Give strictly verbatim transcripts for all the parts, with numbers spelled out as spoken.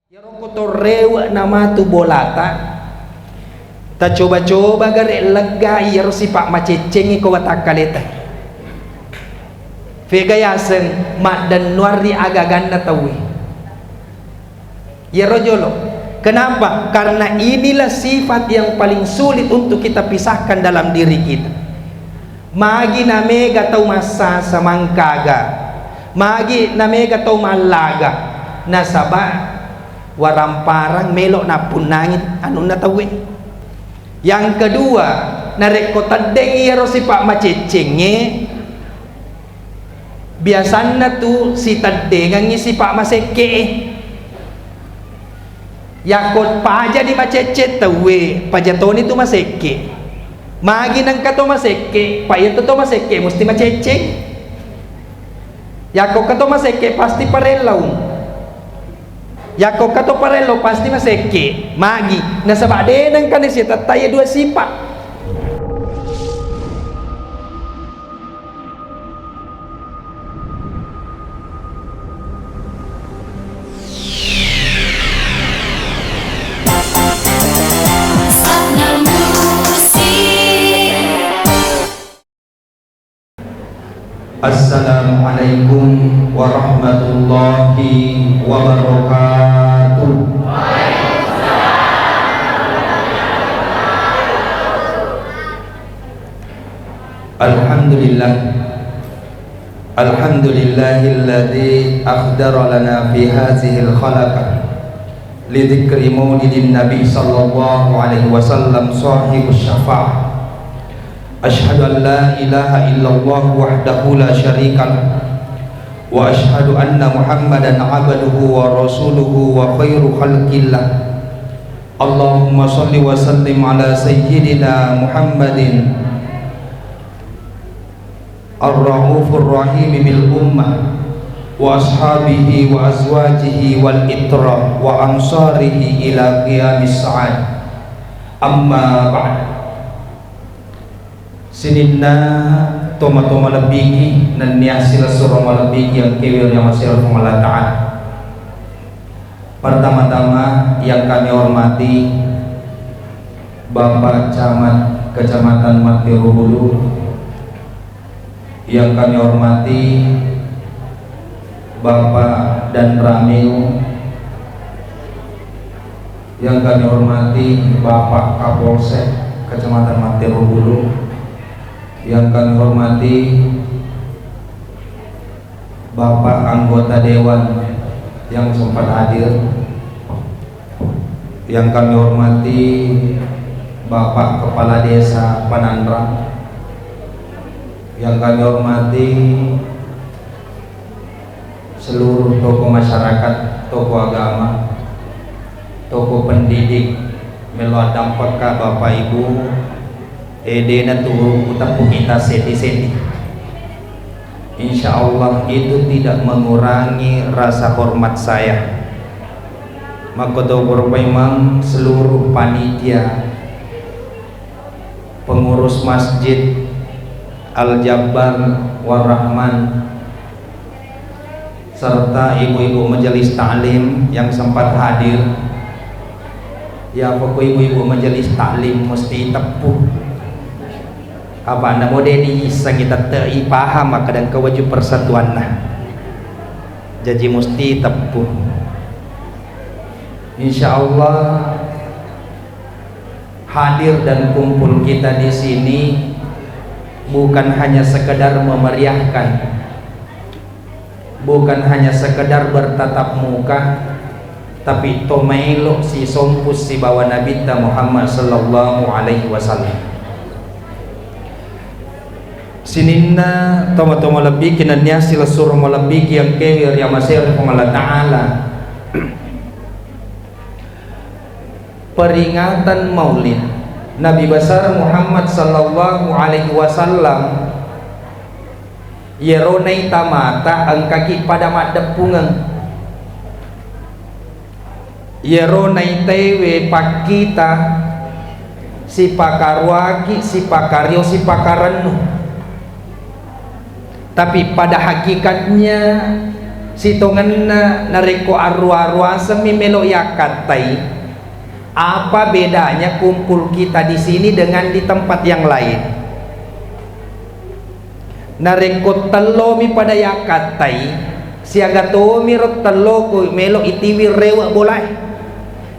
Iyaro ko to rewe' na matu bolata, tacoba-coba gare' legga iyaro sipa' maceccengnge ko watakkaleta. Fega yaseng maddennuang ri agaganna tauwe. Iyaro jolo. Kenapa? Karena inilah sifat yang paling sulit untuk kita pisahkan dalam diri kita. Magi namega tau massasa mangkaga, magi namega tau mallaga, nasaba waramparang melo nappunnangi anunna tauwe. Yang kedua, narekko teddeng iyaro sipa' maceccengnge, biasanna tu siteddengengngi sipa' masekke'e. Yakko pajani macecce tauwe, paja toni tu masekke. Magi nengka to masekke, pa iyatu to masekke musti macecceng. Yakko ka to masekke pasti parellau. Yakko ka to parellau pasti masekke. Magi, nasaba de nengka ni sitetta iya dua sipa'. Assalamualaikum warahmatullahi wabarakatuh. Alhamdulillah. Alhamdulillahilladzi akhdara lana fi hadzihil khalaqah li dzikri maulidin nabi sallallahu alaihi wasallam sahibus syafa'ah. Asyhadu an la ilaha illallah wahdahu la syarikalah. Wa asyhadu anna Muhammadan abduhu wa rasuluhu wa khairu khalqillah. Allahumma shalli wa sallim ala sayyidina Muhammadin ar-raufur rahim bil ummah wa ashabihi wa azwajihi wal itrah wa ansarihi ila qiyamis sa'at. Amma ba'd. Sininna tomatoa malebbiki nennia silessureng malebbiki engkae ri amasero Puang Allah Ta'ala. Pertama-tama yang kami hormati Bapak Camat Kecamatan Matteru Hulu, yang kami hormati Bapak Danramil, yang kami hormati Bapak Kapolsek Kecamatan Matteru Hulu, yang kami hormati Bapak anggota dewan yang sempat hadir, yang kami hormati Bapak Kepala Desa Pananrang, yang kami hormati seluruh tokoh masyarakat, tokoh agama, tokoh pendidik, melo addampekka Bapak Ibu, eh, dena tu uteppu kita seddi-seddi. Insya Allah itu tidak mengurangi rasa hormat saya. Makkotoparo paimeng seluruh panitia, pengurus Masjid Al Jabbar Warrahman, serta ibu-ibu majelis taklim yang sempat hadir. Ya, pokok ibu-ibu majelis taklim mesti teppu. Apa anda mau deni iseng kita tei paham makkeda engka waju persatuanna. Jaji mesti teppu. Insya Allah hadir dan kumpul kita di sini bukan hanya sekedar memeriahkan, bukan hanya sekedar bertatap muka, tapi to maelo sisompu sibawa Nabitta Muhammad sallallahu alaihi wasallam. Sininna tomatoa malebbiki nennia silessureng malebbiki engkae ri amasero Puang Allah Ta'ala. Peringatan Maulid Nabi Besar Muhammad sallallahu alaihi wasallam, iyero naita mata engkaki pada maddeppungeng. Iyero naitaiwe pakkita sipakaruaki, sipakario, sipakarennu. Tapi pada hakikatnya, Sitongenna narekko arua-ruasemmi melo yakkattai, apa bedanya kumpul kita di sini dengan di tempat yang lain? Narekko tellomi pada yakkattai, siaga tomiro tello ko melo itiwi rewe bolae,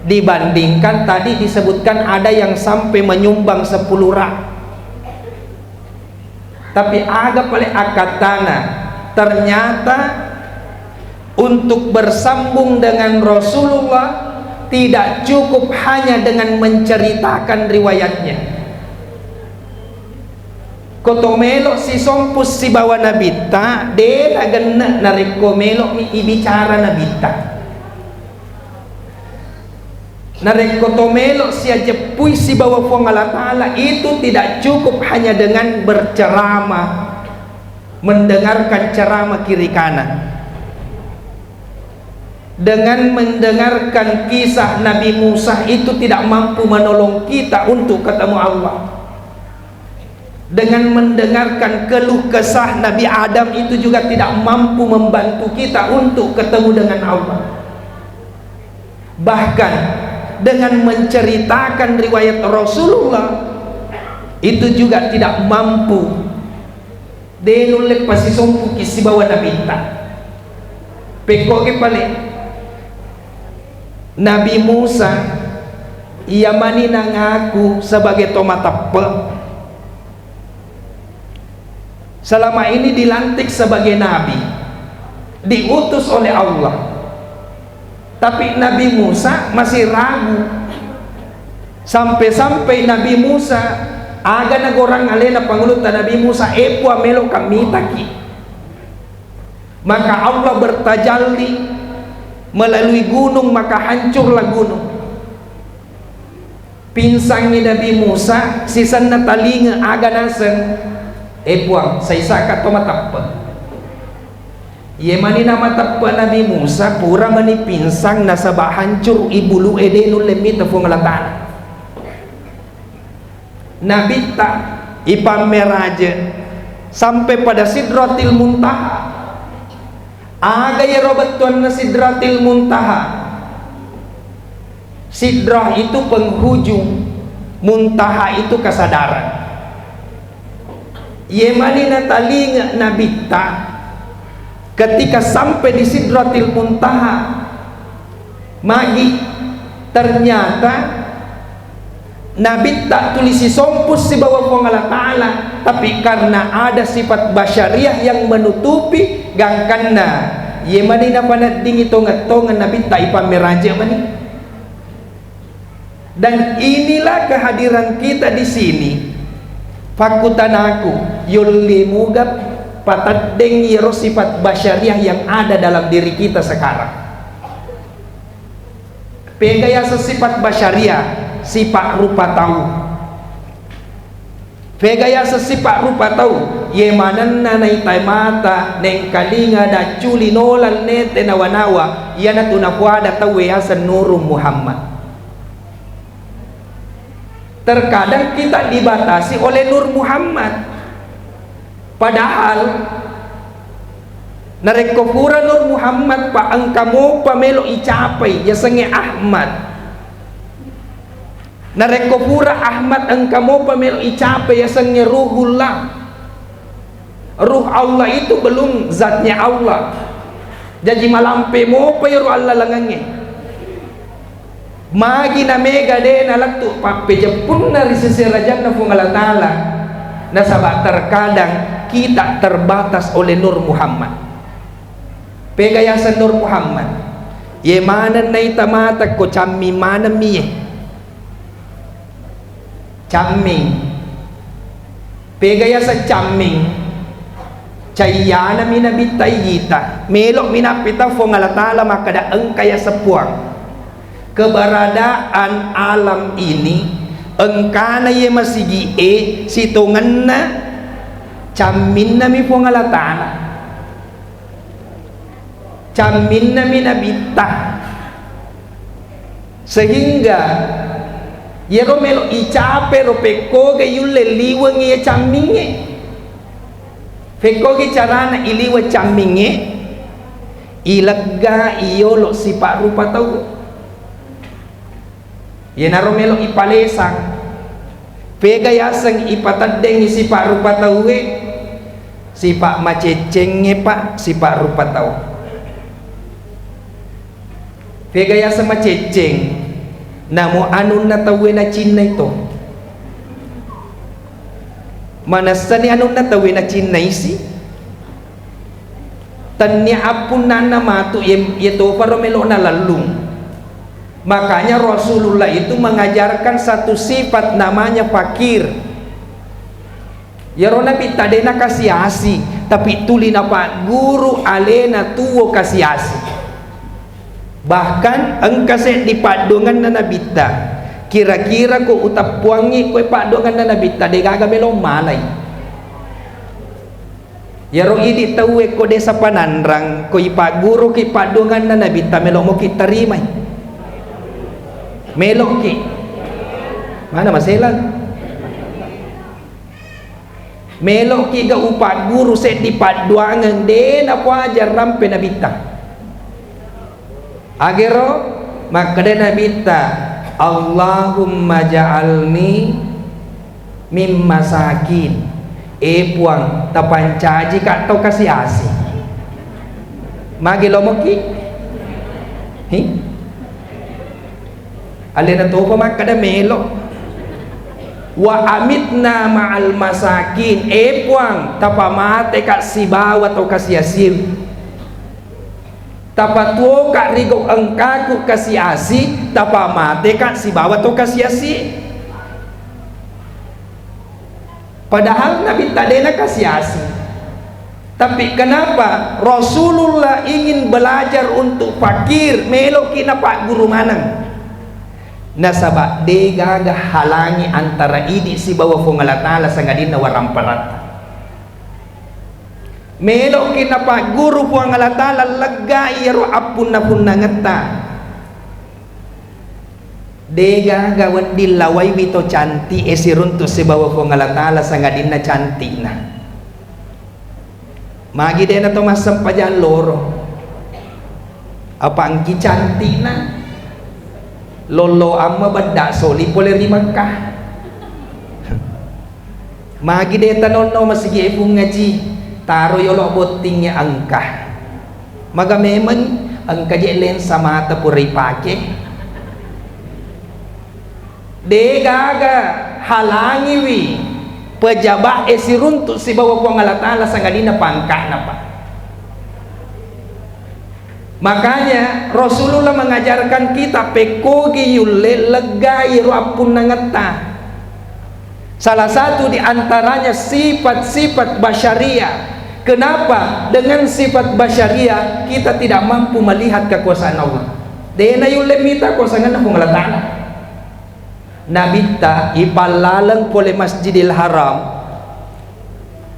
dibandingkan tadi disebutkan ada yang sampai menyumbang sepuluh rak. Tapi aga pale akkattana? Ternyata untuk bersambung dengan Rasulullah tidak cukup hanya dengan menceritakan riwayatnya. Ko to melo sisompu sibawa nabitta, de nagenne narekko melomi ibicara nabitta. Narekko to melo siajeppui sibawa Puang Allah Ta'ala, itu tidak cukup hanya dengan berceramah, mendengarkan ceramah kiri kanan. Dengan mendengarkan kisah Nabi Musa itu tidak mampu menolong kita untuk ketemu Allah. Dengan mendengarkan keluh kesah Nabi Adam itu juga tidak mampu membantu kita untuk ketemu dengan Allah. Bahkan dengan menceritakan riwayat Rasulullah itu juga tidak mampu. De nulle pasisompuki sibawa nabitta. Pekkoke pale Nabi Musa, iya mani nangaku sebagai to mateppe. Selama ini dilantik sebagai nabi, diutus oleh Allah. Tapi Nabi Musa masih ragu. Sampai-sampai Nabi Musa, aga nagorang alena pangulutta Nabi Musa, "E Puang, meloka mitaki." Maka Allah bertajalli melalui gunung, maka hancurlah gunung. Pingsangngi Nabi Musa, sisenna talinga aga naseng, "E Puang, saisaka to mateppe." Iye mani namateppe Nabi Musa, pura mani pingsang nasaba hancur i bulu'e, de nulle mita Puang Allah Ta'ala. Nabitta ipammeraje sampai pada Sidratil Muntaha. Aga iyaro bettuanna Sidratil Muntaha? Sidrah itu penghujung, muntaha itu kesadaran. Iye mani natalinga nabitta ketika sampai di Sidratil Muntaha, magi ternyata nabitta tuli sisompu sibawa Puang Allah Ta'ala, tapi karena ada sifat basyariah yang menutupi, gangkanna iye mani napaneddingi tongeng-tongeng nabitta ipammeraje mani. Dan inilah kehadiran kita di sini. Fakkutanaku, yolle muga pateddeng iyaro sifat basyariah yang ada dalam diri kita sekarang. Pega yaseng sifat basyariah? Sifat rupa tau. Pega yaseng sifat rupa tau? Iye manenna naita mata, nengkalinga, nacculi, nolang, nete, nawa-nawa, iyanatu napoada tauwe yaseng Nurung Muhammad. Terkadang kita dibatasi oleh Nur Muhammad. Padahal narekko pura Nur Muhammad, pa engka mopa melo icapai yasengnge Ahmad. Narekko pura Ahmad, engka mopa melo icapai yasengnge Ruhullah. Ruh Allah itu belum zatnya Allah. Jaji malampe mopa iyaro allalengengnge. Magi namega de nalettu pappejeppunna ri sese rajanna Puang Allah Ta'ala. Nasaba terkadang kita terbatas oleh Nur Muhammad. Pega yaseng Nur Muhammad? Iye maneng naita mata ko cammi manemmi ye. Camming. Pega yaseng camming? Caiyanami nabitta iyita. Melo'mi nappita Puang Allah Ta'ala makkeda engka yaseng Puang. Keberadaan alam ini, engkana iye masigi'e sitongenna camminnami Puang Allah Ta'ala. Camminnami nabitta. Sehingga iyaro melo icape ro pekkoga yulle liwengngi iye cammingnge. Pekkogi carana iliweng cammingnge? Ilegga iyolo sipa rupa tau. Iyanaro melo ipalesang. Pega yaseng ipateddengi sipa rupa tauwe? Sipa maceccengnge, Pak, sipa rupa tau. Pega yaseng macecceng? Namo anunna tauwe nacinnai to. Manessani anunna tauwe nacinnaisi. Tennia appunnanna matu, iye, iye toparo melo nalellung. Makanya Rasulullah itu mengajarkan satu sifat namanya fakir. Iyaro Nabitta de nakasi-asi, tapi tuli napagguru alena tuwo kasi-asi. Bahkan engka seddi paddoangenna Nabitta, kira-kira ko uteppuangngi koe paddoangenna Nabitta, degaga melo malai. Iyaro idi tauwe ko desa Pananrang, ko ipagguruki paddoangenna Nabitta, melo moki tarimai? Meloki? Mana maselang? Meloki ga upagguru seddi paddoangeng de napoaja rampe Nabitta? Agero makkeda Nabitta, "Allahumma ja'alni mim masakin." E Puang, tapancaji ka tau kasi-asi. Magi lomoki? Hi? Alena topa makkeda melo. "Wa amitna ma'al masakin." E Puang, tapamateka sibawa tau kasi-asi. Tapatuoka ri gau engkaku kasi-asi, tapamateka sibawa to kasi-asi. Padahal Nabitta de nakasi-asi. Tapi kenapa Rasulullah ingin belajar untuk fakir, meloki napagguru maneng? Nasaba de gaga halangi antara idi sibawa Puang Allah Ta'ala sangadinna waramparatta. Meloki napagguru Puang Allah Ta'ala leggai iyaro appunna-punnangetta. De gaga wedding lawaiwi to cantik e siruntu sibawa Puang Allah Ta'ala sangadinna cantikna. Magi de na to massempajang loro? Apa engki cantikna? Lollo amma bedda soli pole ri Mekkah. Magi de tanonno masigi e Puang Aji, taro yolo bottingnge engka. Maga memeng engka je lensa mata pura ipake. De gaga halangiwi pejabat e siruntu sibawa Puang Allah Ta'ala sangadinna pangka'na, Pak. Makanya Rasulullah mengajarkan kita pekkogi yulle leggai ro appunnangetta. Salah satu di antaranya sifat-sifat basyariah. Kenapa? Dengan sifat basyariah kita tidak mampu melihat kekuasaan Allah. Dena yulle mita kuasangenna Puang Allah Ta'ala. Nabitta ipallaleng pole Masjidil Haram,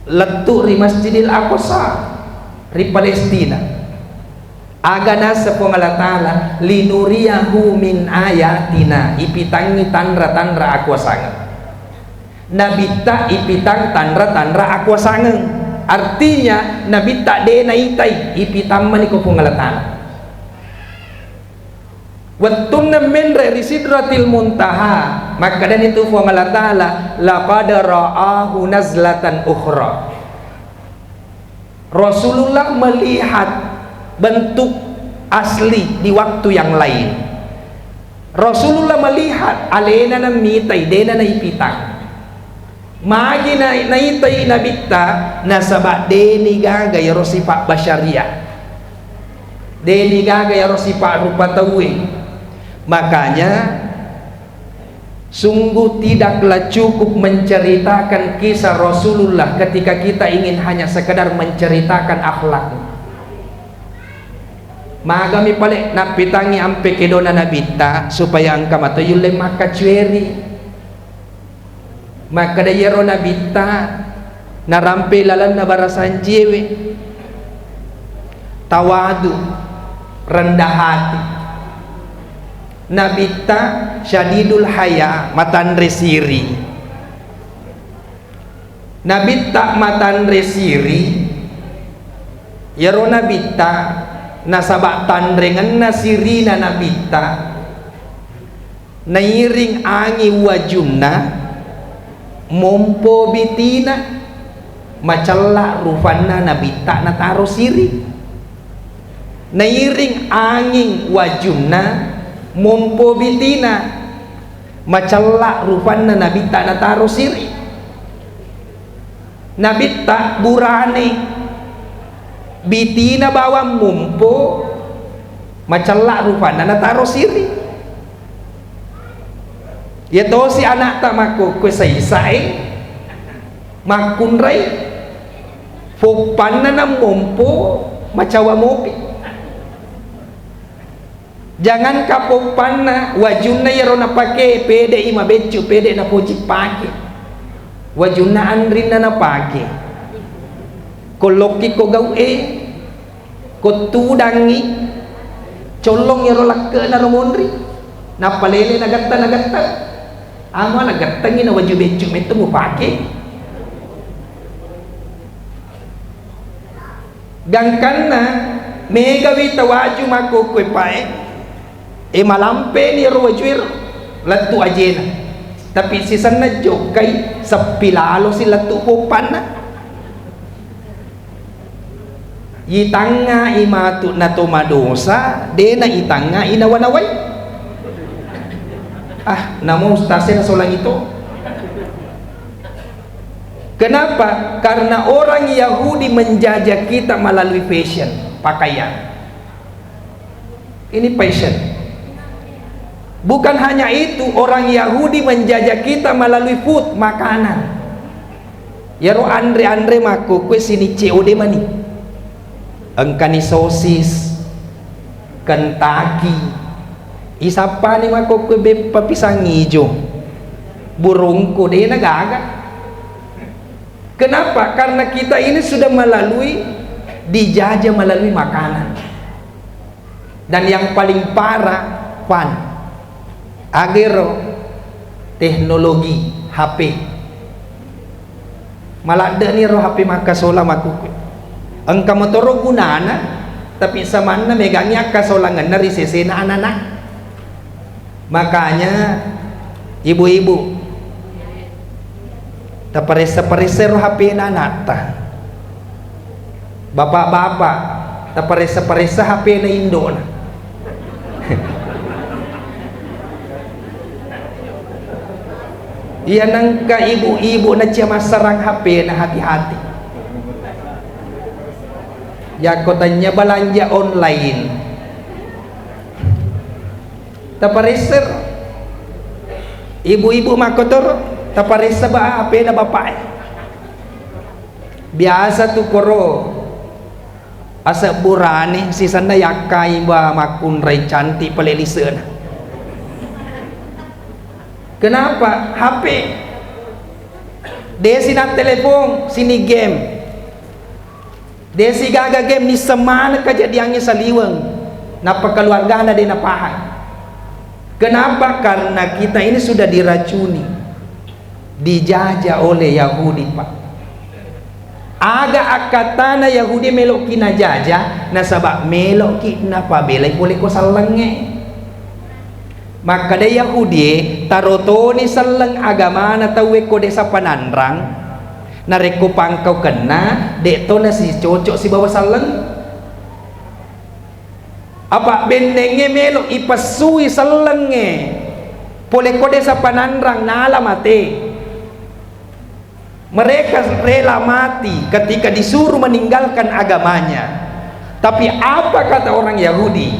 lettu ri Masjidil Aqsa ri Palestina. Aga naseng Puang Allah Ta'ala, "Linuriyahu min ayatina," ipitangngi tanra-tanra akuasangeng. Nabitta ipitang tanra-tanra akuasangeng. Artinya, Nabitta de naitai, ipitammani ko Puang Allah Ta'ala. Wettunna menre ri Sidratil Muntaha, makkedani tu Puang Allah Ta'ala, "Laqad ra'ahu nazlatan ukhra." Rasulullah melihat bentuk asli di waktu yang lain. Rasulullah melihat, alena namitai, dena naipitang. Magi na-, naitai Nabitta, nasaba deni gaga yaro sipa basyariah. Deni gaga yaro sipa rupa tauwe. Makanya, sungguh tidaklah cukup menceritakan kisah Rasulullah ketika kita ingin hanya sekedar menceritakan akhlaknya. Magami pale nappitangngi ampe kedona Nabitta supaya engka mato yulle makkacueri. Makkeda iyaro Nabitta narampe lalenna barasanjiewe, tawadu, rendah hati. Nabitta syadidul haya, matanre siri. Nabitta matanre siri, iyaro Nabitta Nasaba tanrengenna sirina Nabitta, nairing anging wajunna, mompo bitina, macella rufanna Nabitta nataro siri. Nairing anging wajunna, mompo bitina, macella rufanna Nabitta nataro siri. Nabitta burane, bitina bawang mompo, macella rufanna nataro siri. Iya tosi anakta makkokkoe saisae makkunrai, foppanna nammompo macawa mopi. Jangankan foppanna, wajunna iyaro napake, pede i mabeccu, pede napoji pake. Wajunna anrinna napake. Ko lokki ko gau e, ko tudangi, collong iyaro lakkena ro monri. Nappa lele nagatta-nagatta. Amo nagattangi na waju beccu metto mupake. Gangkanna megawi tawaju makkokkoe pae, e malampeni ro wajuero lettu ajena, tapi sisenna jokkai seppi lalosi lettu poppanna. Itangngai matu na to madosa, dena itangngai nawa-nawai. Ah, namo ustaz e nasolangi to. Kenapa? Karena orang Yahudi menjajah kita melalui fashion, pakaian. Ini fashion. Bukan hanya itu, orang Yahudi menjajah kita melalui food, makanan. Iyaro anre-anre makkokkoe sinicce ode mani. Engkani sosis, Kentucky. Isappani makkokkoe beppa pisang ijo. Burungku dena gaga. Kenapa? Karena kita ini sudah melalui, dijajah melalui makanan. Dan yang paling parah, Van, agero teknologi H P. Maladde'ni ro H P makkasola makkukue. Engka motoro gunana, tapi samanna megangngi akkasolangenna ri sesena anana. Makanya, ibu-ibu, taparessa-paressa ro H P-na anatta. Bapak-bapak, taparessa-paressa H P-na indona. Iya nengka ibu-ibu nacia massarang H P-na, hati-hati. Yakko tanya belanja online, taparessa. Ibu-ibu makkotoro, taparessa ba H P-na bapaknya. Biasa tu koro asebburane sisenna yakkai ba makkunrai cantik pale lisena. Kenapa? H P. De sina telepon, sini game. De sigaga game, nisseng maneng kejadiannya saliweng. Nappa keluargana de napahang. Kenapa? Karena kita ini sudah diracuni, dijajah oleh Yahudi, Pak. Aga akkattana Yahudi meloki najajah, nasaba meloki napabelai pole ko sellengnge. Makkeda Yahudie, taro toni selleng agamana tauwe ko desa pananrang, narekko pangkaukenna, de to nasicocok sibawa selleng. Apa bennengnge melo ipessui sellengnge, pole ko desa pananrang nala mate. Mereka rela mati ketika disuruh meninggalkan agamanya. Tapi apa kata orang Yahudi?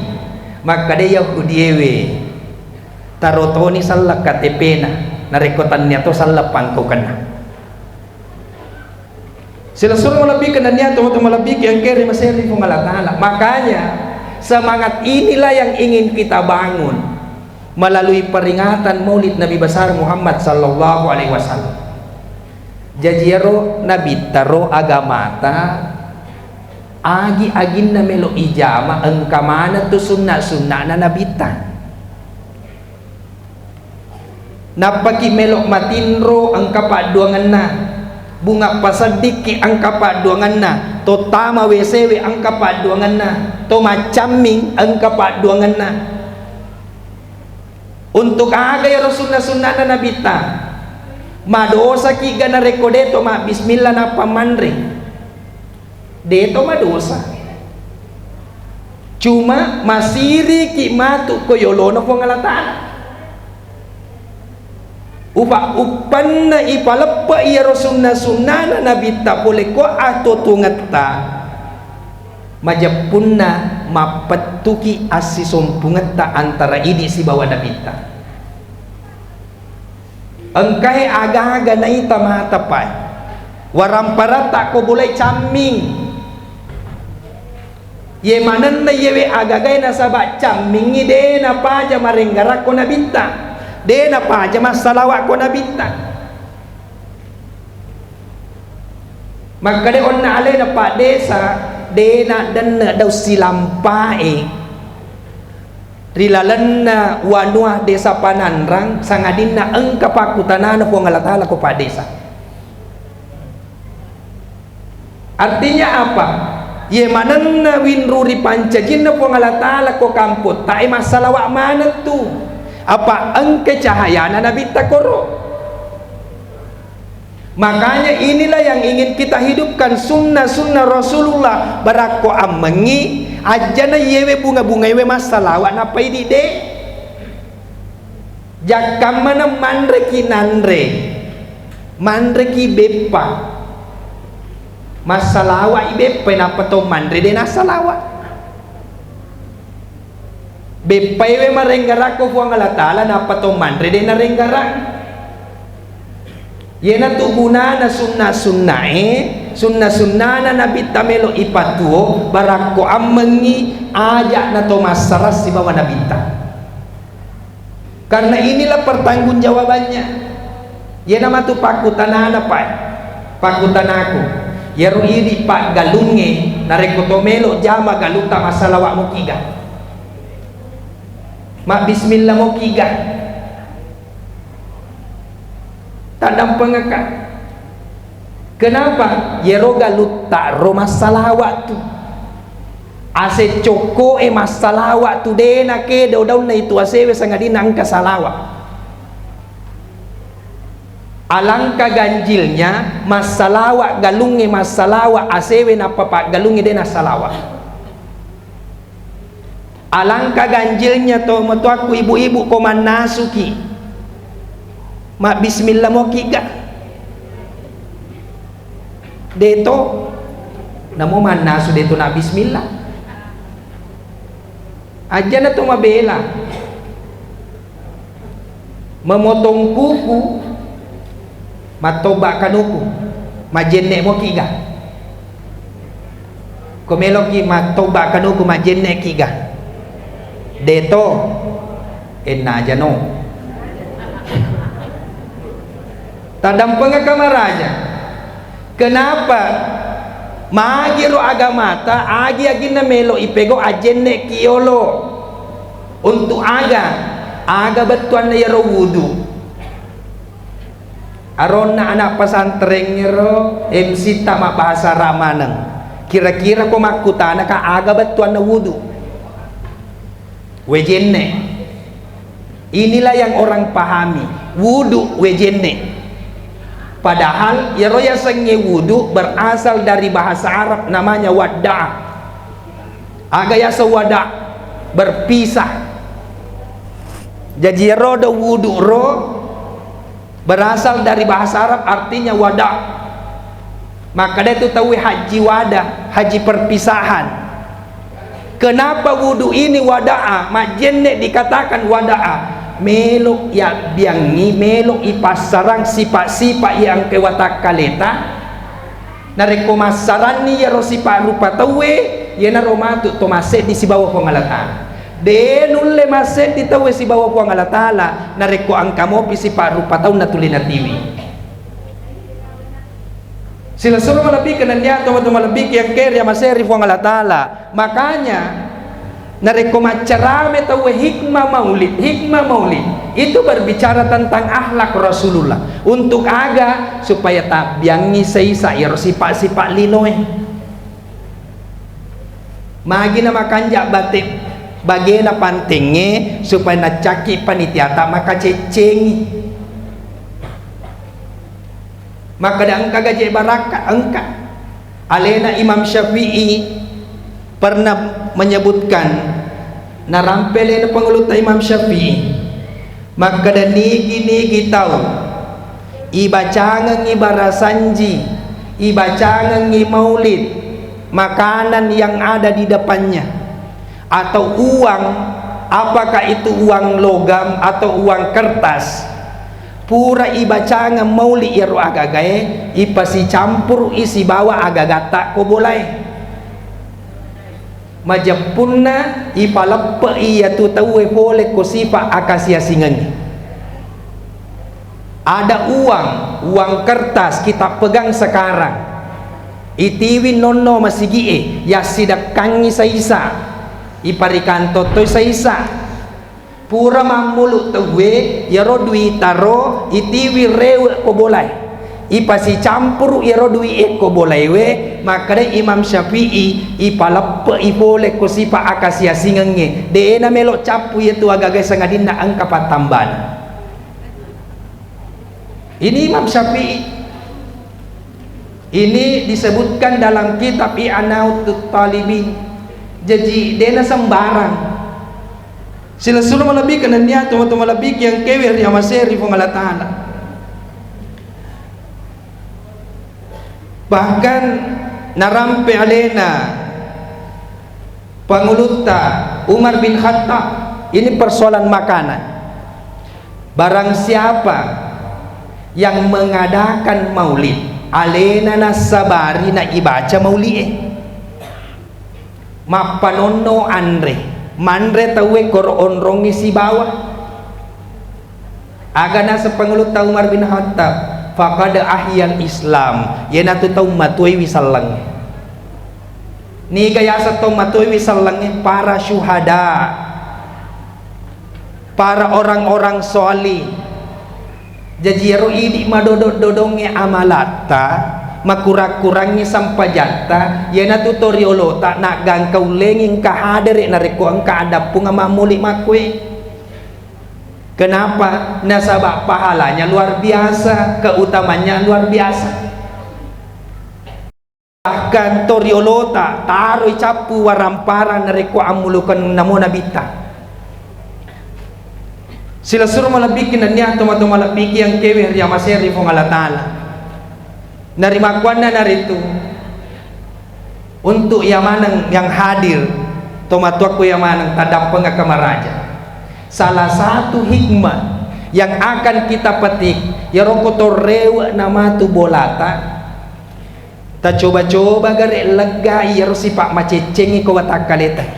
Makkeda Yahudi ewe, taro toni selleng K T P-na, narekko tannia to selleng pangkaukenna. Silessureng malebbiku nennia tomatoa malebbiku engkae ri maseri Puang Allah Ta'ala. Makanya, semangat inilah yang ingin kita bangun melalui peringatan Maulid Nabi Besar Muhammad sallallahu alaihi wasallam. Jaji, iyaro Nabitta ro agamata, agi-aginna melo ijama, engka maneng tu sunna-sunnana Nabitta. Nappaki melo matinro engka padduangenna, bunga paseddikki engka padduangenna, To tama W C we engka padduangenna, to maccamming engka padduangenna. Untuk aga iyaro sunna-sunnana Nabitta? Madosaki ga narekko de to mabbismillah nappa manre? De to madosa. Cuma masiriki matu ko yolona Puang Allah Ta'ala. Upa-, uppanna ipaleppe iyaro sunna-sunnana Nabitta pole ko atuo-tuongetta, majeppunna mappettuki assisompungetta antara idi sibawa Nabitta. Engkae aga-aga naita mata pae, waramparatta ko bolai camming. Iye manenna iyewe agagae nasaba cammingngi de napaja marenggarakko Nabitta, de napaja massalawakko Nabitta. Makkeda onna alena Pak Desa, de naddenne daung silampae ri lalenna wanua Desa Pananrang, sangadinna engka pakkutanana Puang Allah Ta'ala ko Pak Desa. Artinya apa? Iye manenna winru ripancajinna Puang Allah Ta'ala ko kampottae massalawa maneng tu. Apa engka cahayana Nabitta koro. Makanya inilah yang ingin kita hidupkan, sunnah-sunnah Rasulullah. Barakko ammengngi, ajjana iyewe bunga-bungaewe massalawa nappa idi de. Jakkammaneng manreki nanre, manreki beppa. Massalawa'i beppa, nappa to manre de nassalawa. Beppaiwe marenggarakko Puang Allah Ta'ala, nappa to manre de narenggarang. Iyanatu gunana sunna-sunnae, sunna-sunnana Nabitta melo ipatuo, barakko ammengngi aja na to massarang sibawa Nabitta. Karena inilah pertanggungjawabannya. Iyana matu pakkutanana, Pak. Pakkutanaku, iyaro idi paggalungnge narekko to melo jama galutta massalawa mokiga? Mabbismillah mokiga? Taddampengekka. Kenapa? Iyaro galutta ro massalawa tu. Ase cokkoe massalawa tu, de nakedo daunna itu asewe sangadinna engka salawa. Alangka ganjilnya massalawa galungnge, massalawa asewe nappa paggalungnge de nassalawa. Alangka ganjilnya to matoakku ibu-ibu ko mannasuki. Mabbismillah mokiga? Deto. Namo mannasu deto na bismillah. Ajana to mabela. Memotong kuku, mattoba kanuku, majenne mokiga? Ko meloki mattoba kanuku, majenne kiga? Deto, enna aja no. Tadampengaka maraja. Kenapa? Magi ro agamata, agi-aginna melo ipego ajenne ki yolo. Untuk aga? Aga bettuanna yaro wudu. Aronna anak pesantren ero M C ta mabbahasa Arab maneng. Kira-kira ko makkutana ka aga bettuanna wudu? Wejenne. Inilah yang orang pahami. Wudu wejenne. Padahal yaro yasengnge wudu berasal dari bahasa Arab namanya wada'a. Aga yaseng wada? Berpisah. Jaji yaro do wudu ro berasal dari bahasa Arab, artinya wada. Makkeda tu tauwe haji wada, haji perpisahan. Kenapa wudu ini wada'a? Majenne dikatakan wada'a. Melo yabbiangngi, melo ipassarang sipa-sipa yang kewatakkaleta. Narekko massaranni iyaro sipa rupa tauwe, iyanaro matu to masseddi sibawa Puang Allah Ta'ala. De nulle masseddi tauwe sibawa Puang Allah Ta'ala narekko engka mopi sipa rupa taunna tuli natiwi. Silessureng malebbiku nennia tomatoa malebbiku yang keri amaseri Puang Allah Ta'ala. Makanya, narekko maccarame tauwe hikmah maulid, hikmah maulid itu berbicara tentang akhlak Rasulullah. Untuk aga? Supaya tabbiangngi saisa iyaro sipa-sipa linoe. Magi na makanja bate bagena pantengnge supaya naccakki panitiata makaceccengi. Makkeda engka gaje barakka, engka. Alena Imam Syafi'i pernah menyebutkan, narampe alena pangulutta Imam Syafi'i, makkeda nigi-nigi tau ibacangengngi barasanji, ibacangengngi maulid, makanan yang ada di depannya, atau uang, apakah itu uang logam atau uang kertas, pura ibacangeng mauli iyaro agagae, ipasicampurui sibawa agagatta ko bolae. Majeppunna ipaleppe'i iyatu tauwe pole ko sifa akasiasingengnge. Ada uang, uang kertas kita pegang sekarang. Itiwi nonno masigi'e, yassidekkangngi saisa, iparikantong toi saisa. Pura mammulu tauwe, iyaro duitaro itiwi rewe ko bolae. Ipasicampuru iyaro dui'e ko bolaewe, makkeda Imam Syafi'i, ipaleppe'i pole ko sifa akasiasingengnge. De' namelo cappu iyatu agagae sangadinna engka pattambana. Ini Imam Syafi'i. Ini disebutkan dalam kitab I'anatut Talibin. Jaji, de'na sembarang. Silessureng malebbiku nennia tomatoa malebbiku yang kewe ri amasei ri Puang Allah Ta'ala. Bahkan narampe alena Pangulutta Umar bin Khattab, ini persoalan makanan. Barang siapa yang mengadakan maulid, alena nassabari na ibaca mauli'e. Mappanonno anre, manre tauwe koro onrongngi sibawa. Aga naseng Pangulutta Umar bin Khattab, "Faqad ahyal Islam." Iyanatu tau matuaiwi sellengnge. Niga yaseng tau matuaiwi sellengnge? Para syuhada, para orang-orang sholih. Jaji iyaro idi madodong-dodongnge amalatta, makurang-kurangngi sempajatta, iyanatu to riolota naggangka ullengi engka hadere narekko engka addappung mammuli makkue. Kenapa? Nasaba pahalanya luar biasa, keutamaannya luar biasa. Bahkan to riolota taroi cappu waramparang narekko ammulukeng namo nabitta. Silessureng malebbiki nennia tomatoa malebbiki yang kewe ri amasei ri Puang Allah Ta'ala. Narimakkuannanaritu, untuk iya maneng yang hadir, tomatoakku iya maneng taddappengekka maraja. Salah satu hikmah yang akan kita petik, iyaro ko to rewe namatu bolata, tacoba-coba gare leggai iyaro sipa maceccengngi ko watakkaleta.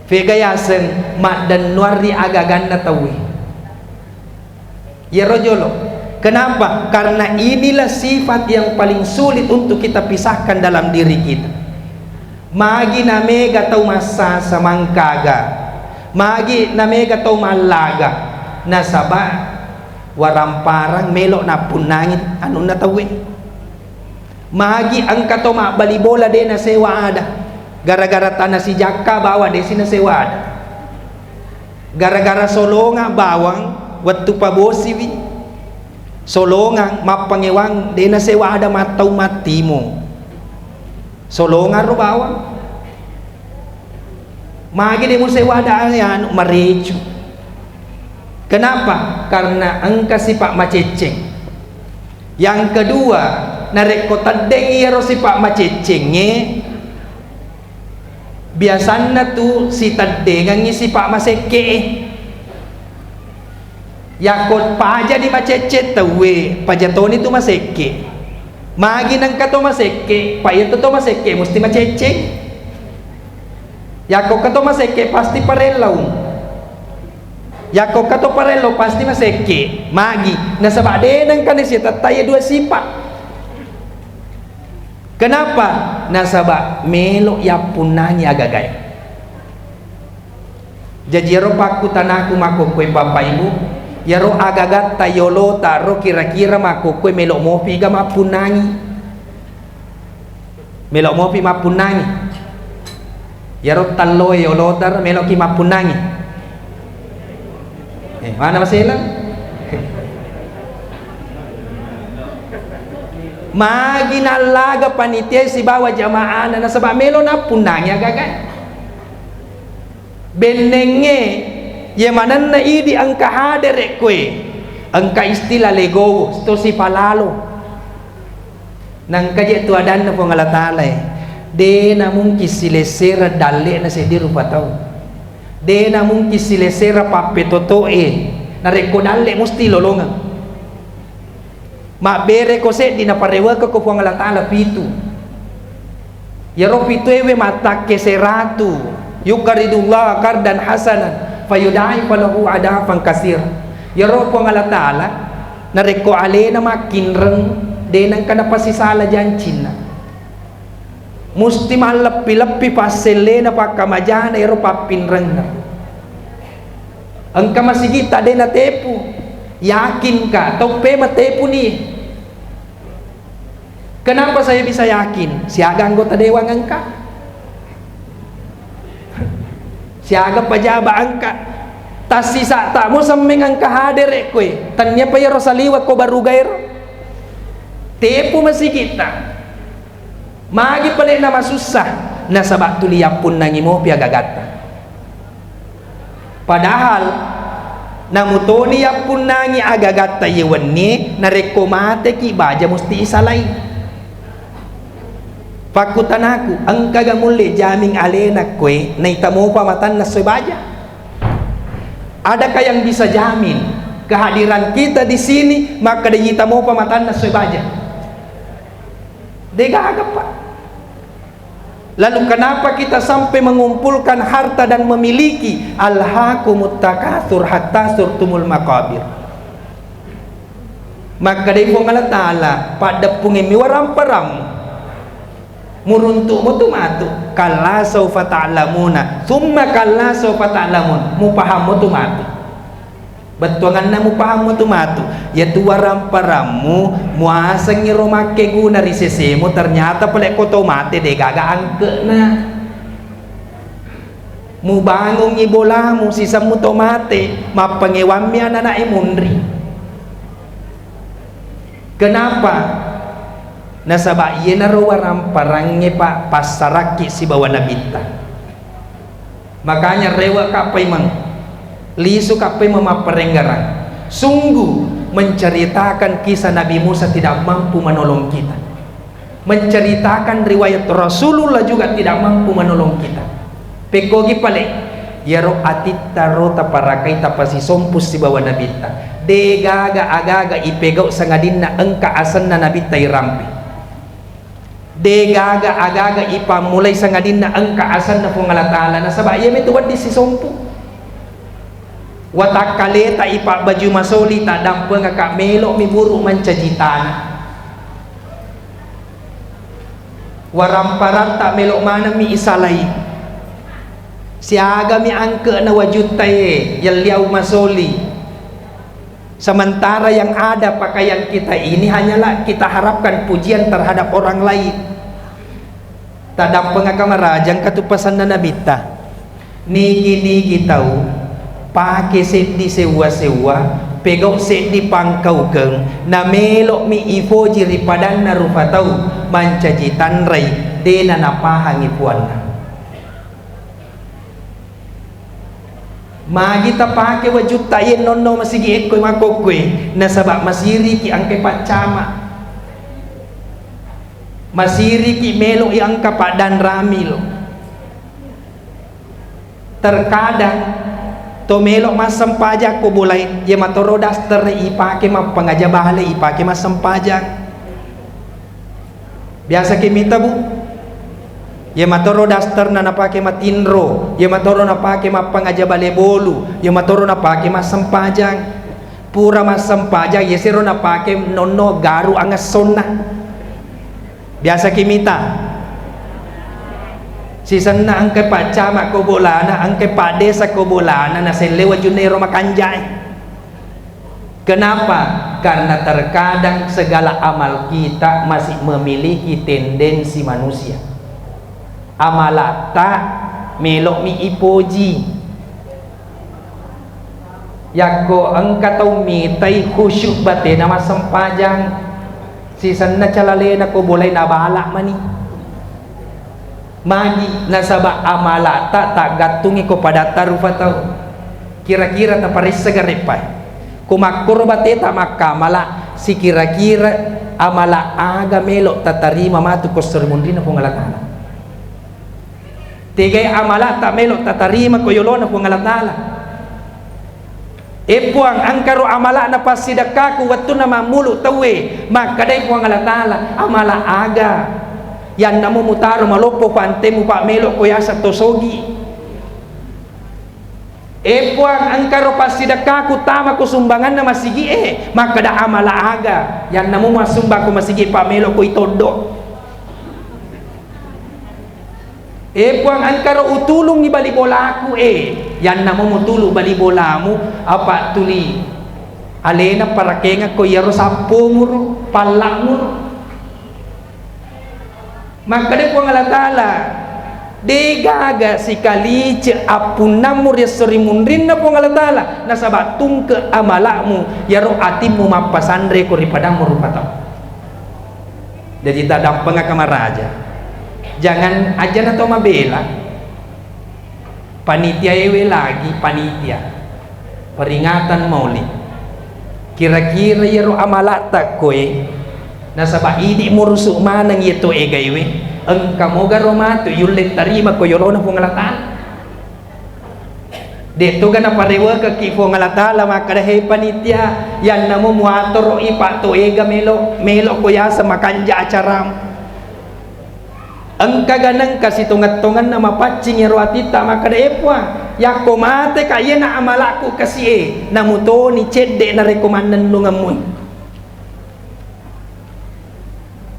Fega yaseng maddennuang ri agaganna tauwe. Iyaro jolo. Kenapa? Karena inilah sifat yang paling sulit untuk kita pisahkan dalam diri kita. Magi namega tau massasa mangkaga, magi namega tau mallaga, nasaba waramparang melo nappunnangi anunna tauwe. Magi engka to mabbali bola de nasewa ada, gara-gara tana sijakka bawang de si nasewa ada. Gara-gara solongang bawang wettu pabosiwi, solongang mappangewang de nasewa ada mattau mattimo. Solongang ro bawang. Magi de musewa ada anu marecu. Kenapa? Karena engka sipa macecceng. Yang kedua, narekko teddeng iyaro sipa maceccengnge, biasanna tu siteddengengngi sipa masekke'e. Yakko paja di macecceng tauwe, paja toni tu masekke. Magi nengka to masekke, pa iya to, to masekke musti macecceng. Yakko ka to masekke pasti parellau. Yakko ka to parellau pasti masekke. Magi, nasaba de nengka ni sitetta iya dua sipa. Kenapa? Nasaba melo yappunnangi agagae. Jaji iyaro pakkutanaku makkokkoe Bapak Ibu, iyaro agagatta yolota ro kira-kira makkokkoe melo mopi ga mappunnangi? Melo mopi mappunnangi? Iyaro talloe yolota meloki mappunnangi. Eh, mana maselang? Magi nallaga panitia sibawa jamaahna nasaba melo nappunnangi agaga. Bennengnge, iya manenna idi engka hadere koe, engka istilah legowo, to sipalalo. Nangka je tu adanna Puang Allah Ta'ala e, de namungkin silessereng dalle'na seddi rupa tau. De namungkin silessereng pappetoto'e, narekko dalle musti lolongeng. Mabbereko seddi naparewekeko Puang Allah Ta'ala pitu. Iyaro pituewe mattakke seratu, yuqridullaha qardan hasanan, fayudha'ifa lahu adhafan katsira. Iyaro Puang Allah Ta'ala narekko alena makkinreng, de nengka napasisala jancinna. Musti malleppi-leppi passellena pakkamajana ero pappinrenna. Engka masigitta de natepu. Yakinka, tauppe matepuni. Kenapa saya bisa yakin? Siaga anggota dewan engka? Siaga pejabat engka? Tassisa'tamo semmeng engka hadere koe. Tenniapa iyaro saliweng ko barugaero? Tepu masigitta. Magi pale namasussa, nasaba tuli yappunnangi mopi agagatta. Padahal namutoni yappunnangi agagatta iye wennie, narekko mateki baja musti isalai. Pakkutanaku, engkaga mulle jaming alena koe naita mopa matanna soe baja? Adakah yang bisa jamin kehadiran kita di sini makkeda ita mopa matanna soe baja? Degaga, Pak. Lalu kenapa kita sampai mengumpulkan harta dan memiliki? Alhaakumut takatsur hatta zurtumul maqabir. Makkedai Puang Allah Ta'ala, paddeppungemmi waramparammu. Muruntu'mo tu matu. Kalla saufa ta'lamuna, tsumma kalla saufa ta'lamun. Mupahammo tu matu. Bettuanganna mupahammo tu matu, iyatu waramparammu muasengngi ro makkeguna ri sesemu, ternyata pale ko to mate degaga angke'na. Mubangungngi bolamu sisemmu to mate, mappangewammi anana'e munri. Kenapa? Nasaba iyenaro waramparangnge, Pak, passarakki sibawa Nabitta. Makanya rewe'ka paimeng, lisuka paimeng mapparenggarang. Sungguh menceritakan kisah Nabi Musa tidak mampu menolong kita. Menceritakan riwayat Rasulullah juga tidak mampu menolong kita. Pekkogi pale, iyaro atitta ro taparakai tapasisompu sibawa Nabitta. Degaga agaga ipegau sangadinna engka asenna Nabitta irampe. Degaga agaga ipammulai sangadinna engka asenna Puang Allah Ta'ala, nasaba iyamitu wedding sisompu. Watakkaleta ipabbaju masoli, taddampengaka, melo'mi buru mancaji tana. Waramparatta melo manemmi isalai. Siagami angke'na wajuttae yelliau masoli. Sementara yang ada pakaian kita ini hanyalah kita harapkan pujian terhadap orang lain. Taddampengaka maraja engka tu pasanna Nabitta. Nigi-nigi tau pake seddi sewwa-sewwa, pegau seddi pangkaukeng, namelo'mi ifoji ri padanna rupa tau mancaji tanrai, dena napahangi puanna. Magi tapake wajutta iye nonno masigi ekko makkokkoe, nasaba masiriki angke paccama. Masiriki melo i angka paddanrami lo. Terkadang to melo massempajang ko bolai, ye matoro daster ipake mappangaja bale, ipake massempajang. Biasa ki mita, Bu? Ye matoro dasterna napake matinro, ye matoro napake mappangaja bale bolu, ye matoro napake massempajang. Pura massempajang, ye sero napake nonno garu angessonna. Biasa ki mita? Sisenna engka paccama ko bolana, engka paddesa ko bolana, naselle wajunna ero makanjae. Kenapa? Karena terkadang segala amal kita masih memiliki tendensi manusia. Amalatta Melo'mi ipoji. Yakko engka tau mitai khusyuk batena massempajang, sisenna calalena ko bolai nabala mani. Magi? Nasaba amala'ta taggattungi ko padatta rupa tau. Kira-kira taparessa gareppae. Ko makkoro bateta makkamala, sikira-kira amala aga melo tatarima matu ko esso ri munrinna Puang Allah Ta'ala? Tegai amala'ta melo tatarima ko yolona Puang Allah Ta'ala? E Puang, engkaro amala'na passidekkaku wettunna mammulu tauwe, makkedai Puang Allah Ta'ala, amala aga? Yannamo mutaro maloppo pantemu pa melo ko yaseng to sogi. E Puang, engkaro passidekkaku tama ko sumbanganna masigi e, makkeda amala aga? Yannamo massumbang ko masigi pa melo ko itoddo. E Puang, engkaro utulungngi bali bolaku e, yannamo mutulu bali bolamu, apa tuli alena parakengekko iyaro sappomuro, palla'muro. Makkeda Puang Allah Ta'ala, degaga sikalice appunnammu ri esso ri munrinna Puang Allah Ta'ala, nasaba tungke amala'mu, iyaro atimmu mappasanre ko ri padammu rupa tau. Jaji taddampengaka maraja. Jangan ajana to mabela. Panitia ewe lagi panitia peringatan maulid. Kira-kira iyaro amala'ta koe, nasaba idi murusu maneng iye to egaiwe, engka mogaro matu yulle tarima ko yolona Puang Allah Ta'ala? De'toga naparewekekki Puang Allah Ta'ala makkeda, he panitia, yannamo muatoro'i pa to ega melo, melo ko yaseng makanja acaramu. Engkaga nengka sitongeng-tongenna mapaccing iyaro atitta makkeda, e Puang, yakko mateka iyena amala'ku kasi'e, namutoni cedde narekko mannennungemmui.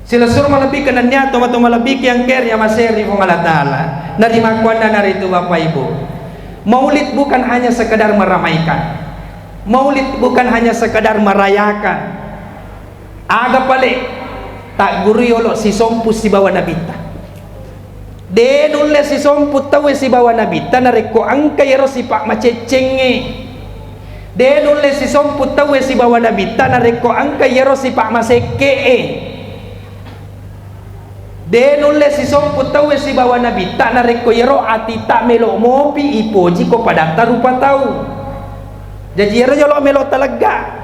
Silessureng malebbiku nennia tomatoa malebbiku yang care ya maseri Puang Allah Ta'ala. Narimakkuannanaritu Bapak Ibu, maulid bukan hanya sekedar meramaikan. Maulid bukan hanya sekedar merayakan. Aga pale tagguru yolo sisompu sibawa nabitta. De nulle sisompu tauwe sibawa nabitta narekko engka iyaro sipa maceccengnge. De nulle sisompu tauwe sibawa nabitta narekko engka iyaro sipa masekke'e. De nulle sisompu tauwe sibawa nabitta narekko iyaro atitta melo mopi ipoji ko padatta rupa tau. Jaji iyaro jolo melo talegga.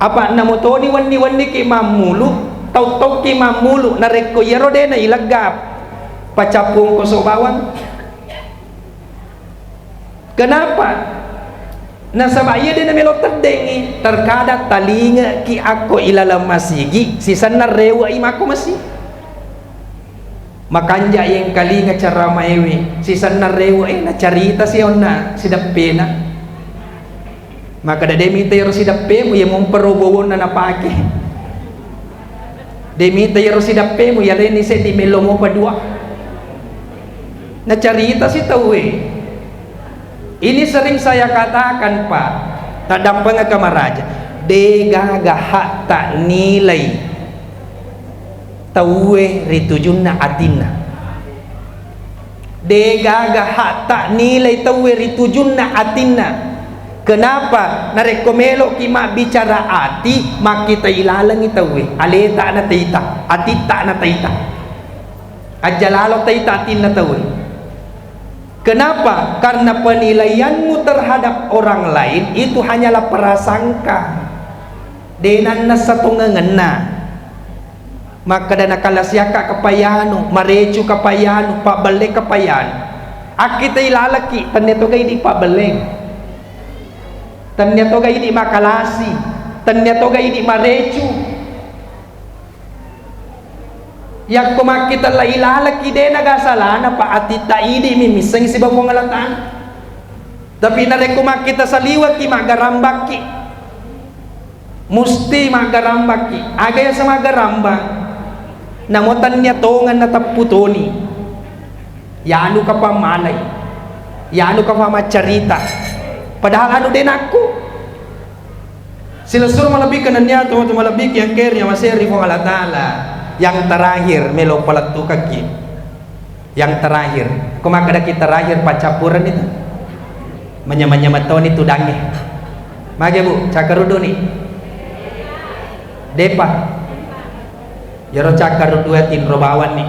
Apa namutoni wenni-wenniki mammulu, tau-tauki mammulu, narekko iyaro de nailegga pacappuang koso bawang. Kenapa? Nasaba iya de namelo teddengngi, terkadang talingeki akko ilaleng masigi sisenna rewe'i makko masigi. Makanja yengkalinga caramaewe, sisenna rewe'e nacarita si onna sideppena. Makkeda, de mita iyaro sideppemu, iya mompa ro bowonna napake. De mita iyaro sideppemu, iya lainni seddi mello mopa dua. Nacarita si tauwe. Ini sering saya katakan, Pak, taddampengaka maraja. De gaga hakta nilai tauwe ri tujunna atinna. De gaga hakta nilai tauwe ri tujunna atinna. Kenapa? Narekko meloki mabbicara ati, makkitai lalengngi tauwe. Aleta nataita, atitta nataita. Ajjalalo taita atinna tauwe. Kenapa? Karena penilaianmu terhadap orang lain itu hanyalah prasangka. De nannessa tongengenna. Makkeda nakalasiakka kapayanu, marecu kapayanu, pabbelle kapayanu. Akkitai lalekki, tennia toga idi pabbelleng. Tennia toga idi makalasi, tennia toga idi marecu. Yakko makkitella ilalekki de naga salana, pa atitta idi mi misseng siba Puang Allah Ta'ala. Tapi narekko makkita saliwekki, maggarambakki. Musti maggarambakki. Aga yaseng maggarambang? Namo tennia tongeng nateppu toni. Yanu kapang malai. Yanu kapang maccarita. Padahal anu de nakku. Silessureng malebbiku nennia tomatoa malebbiku yang care ya maseri Puang Allah Ta'ala. Yang terakhir, melo palettukekki. Yang terakhir, Makkedaki terakhir paccappurenni tu. Manyama-nyama toni tudangnge. Mage, Bu, cakkaruduni? Depa. Iyaro cakkarudua tinro bawanni.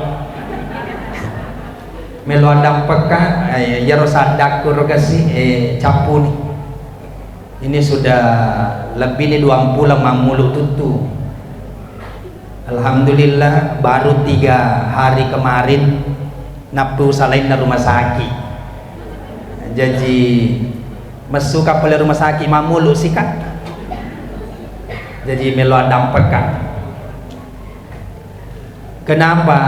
Melo addampekka, eh, iyaro saddakku rogasi, eh, cappuni. Ini sudah lebih ni duampuleng mammulu tuttu. Alhamdulillah, baru tiga hari kemarin nappu salainna rumah sakit. Jaji, messuka pole rumah sakit mammulu sika. Jaji, melo addampekka. Kenapa?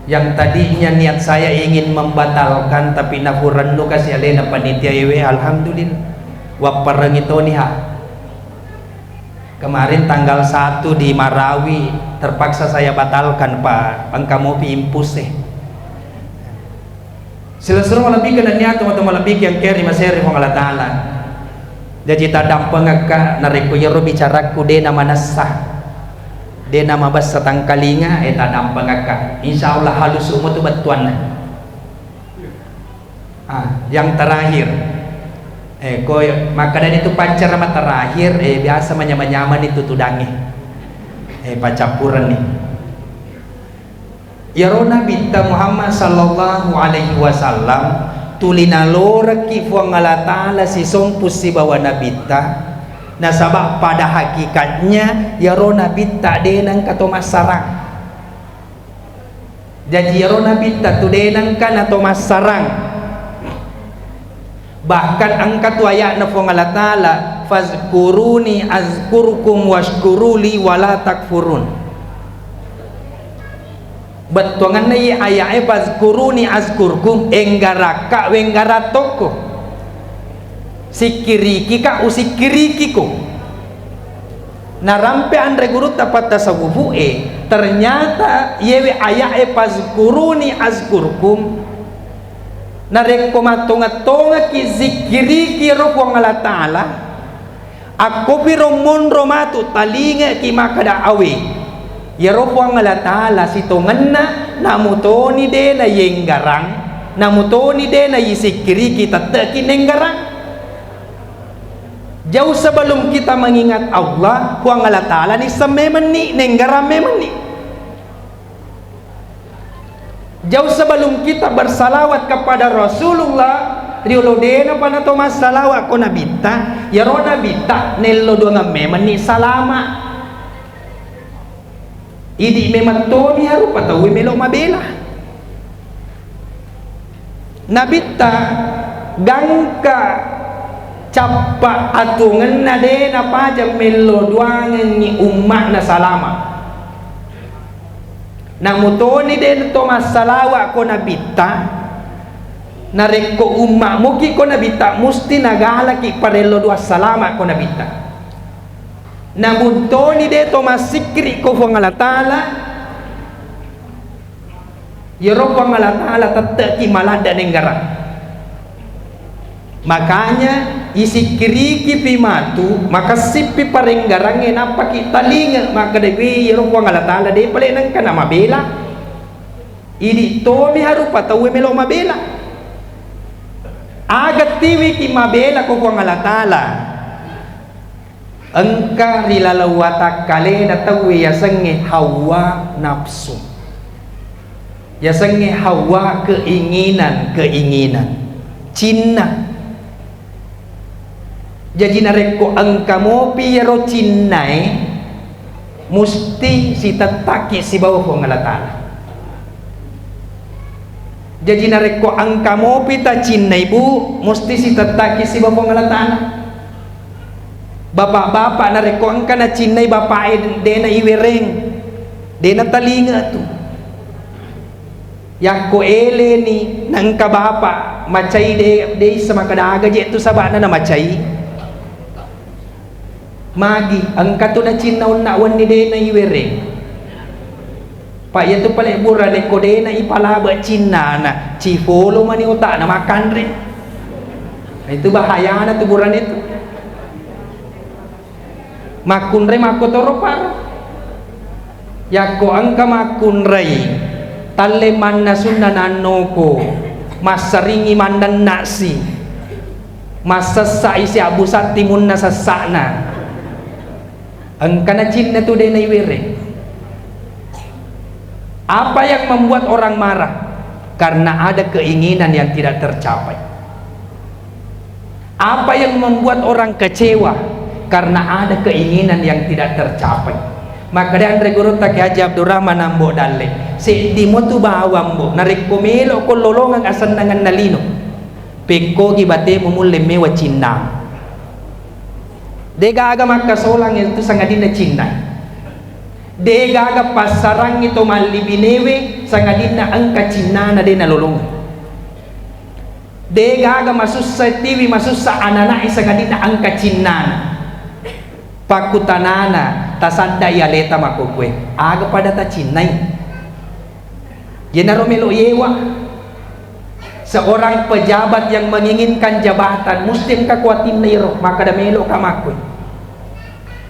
Yang tadinya niat saya ingin membatalkan, tapi nafurennu kasi alena panitia ewe, alhamdulillah. Wapparengi toni ha. Kemarin tanggal satu di Marawi, terpaksa saya batalkan, Pak. Engka mopi impus, eh. Silessureng malebbiku nennia tomatoa malebbiku yang keri maseri Puang Allah Ta'ala. Jaji taddampengekka narekko iyaro bicarakku de namanessa, de namabessa tangkalinga, eh, taddampengekka. Insya Allah halusu mutu bettuanna. Ah, yang terakhir. Eh, ko makkedani tu paccara ma terakhir, eh, biasa manyama-nyamani tu tudangnge. Eh, paccappurenni. Iyaro Nabitta Muhammad sallallahu alaihi wasallam tuli nalorekki Puang Allah Ta'ala sisompu sibawa Nabitta, nasaba pada hakikatnya iyaro Nabitta de nengka to massarang. Jaji iyaro Nabitta tu de nengka na to massarang. Bahkan engka tu aya'na Puang Allah Ta'ala, "Fazkuruni azkurkum washkuruli wala takfurun." Bettuangenna iye aya'e, "Fazkuruni azkurkum," enggarakka wenggarang tokko. Sikkirikika usikkirikiko. Narampe anre gurutta pattasawufu'e, ternyata iyewe aya'e, "Fazkuruni azkurkum." Narekko mattongeng-tongekki zikkiriki ro Puang Allah Ta'ala, akkopiro monro matu talingeki makkeda awe, iyaro Puang Allah Ta'ala sitongenna, namutoni de nayenggarang, namutoni de naisikkiriki, tette'ki nenggarang. Jauh sebelum kita mengingat Allah, Puang Allah Ta'ala nisseng memenni, nenggarang memenni. Jauh sebelum kita bersalawat kepada Rasulullah, riolo denapa nato massalawat ko Nabitta, iyaro Nabitta nello duangeng memenni salama. Idi memeng toni harupa tauwe melo mabela. Nabitta gangka cappa atuongenna de napajang mello duangengngi umma'na salama. Namutoni de to massalawa ko Nabitta, narekko umma muki ko Nabitta, musti nagalaki parello dua salama ko Nabitta. Namuntoni de to massikkiri ko Puang Allah Ta'ala, iyaro Puang Allah Ta'ala tette'ki maladde nenggarang. Makanya, isikkirikipi matu, makessippi parenggarangnge, nappaki talinge, makkeda, "Wi, iyaro Puang Allah Ta'ala de pale nengka namabela." Idi tomi harupa tauwe melo mabela. Aga tiwiki mabela ko Puang Allah Ta'ala. Engka ri laleng watakkalena tauwe yasengnge hawa nafsu. Yasengnge hawa keinginan-keinginan. Cinna. Jaji narekko engka mopi iyaro cinnae, musti sitettaki sibawa Puang Allah Ta'ala. Jaji narekko engka mopi tacinnai, Bu, musti sitettaki sibawa Puang Allah Ta'ala. Bapak-bapak narekko engka nacinnai bapa'e, dena iwereng, dena talinga tu. Yakko eleni, na engka bapak macai de, de issa makkeda aga je tu saba'na na macai. Magi, engka tu nacinna onna wenni dena iwereng. Pa iyatu pale burane ko dena ipalabe cinnana, cifolo mani otakna makkanre. Itu bahayana tu burane tu. Makkunrai makkotoro paro. Yakko engka makkunrai, Alle mannasunna nannoko, massaringi mannenna'si, massessa'i siabbu satti munna sessa'na. Engkana cinna tu de' naiwereng. Apa yang membuat orang marah? Karena ada keinginan yang tidak tercapai. Apa yang membuat orang kecewa? Karena ada keinginan yang tidak tercapai. Makkeda anre gurutta Kiai Haji Abdurrahman Ambo Dalle, seddi mo tu bawang, Bo, narekko melo ko lolongeng asennangenna lino, pekkogi batemu mulle mewa cinna. De' gaga makkasolang itu sangadinna cinna. De' gaga passarangi to malli binewe sangadinna engka cinnana de' nalolongeng. De' gaga masussa tiwi, masussa anana'i sangadinna engka cinnana. Pakkutanana, tasaddai aleta makkokkoe, aga pada tacinnai? Yenaro melo yewa. Seorang pejabat yang menginginkan jabatan, musti engka kuatinna iro, makkeda melo ka makkoi.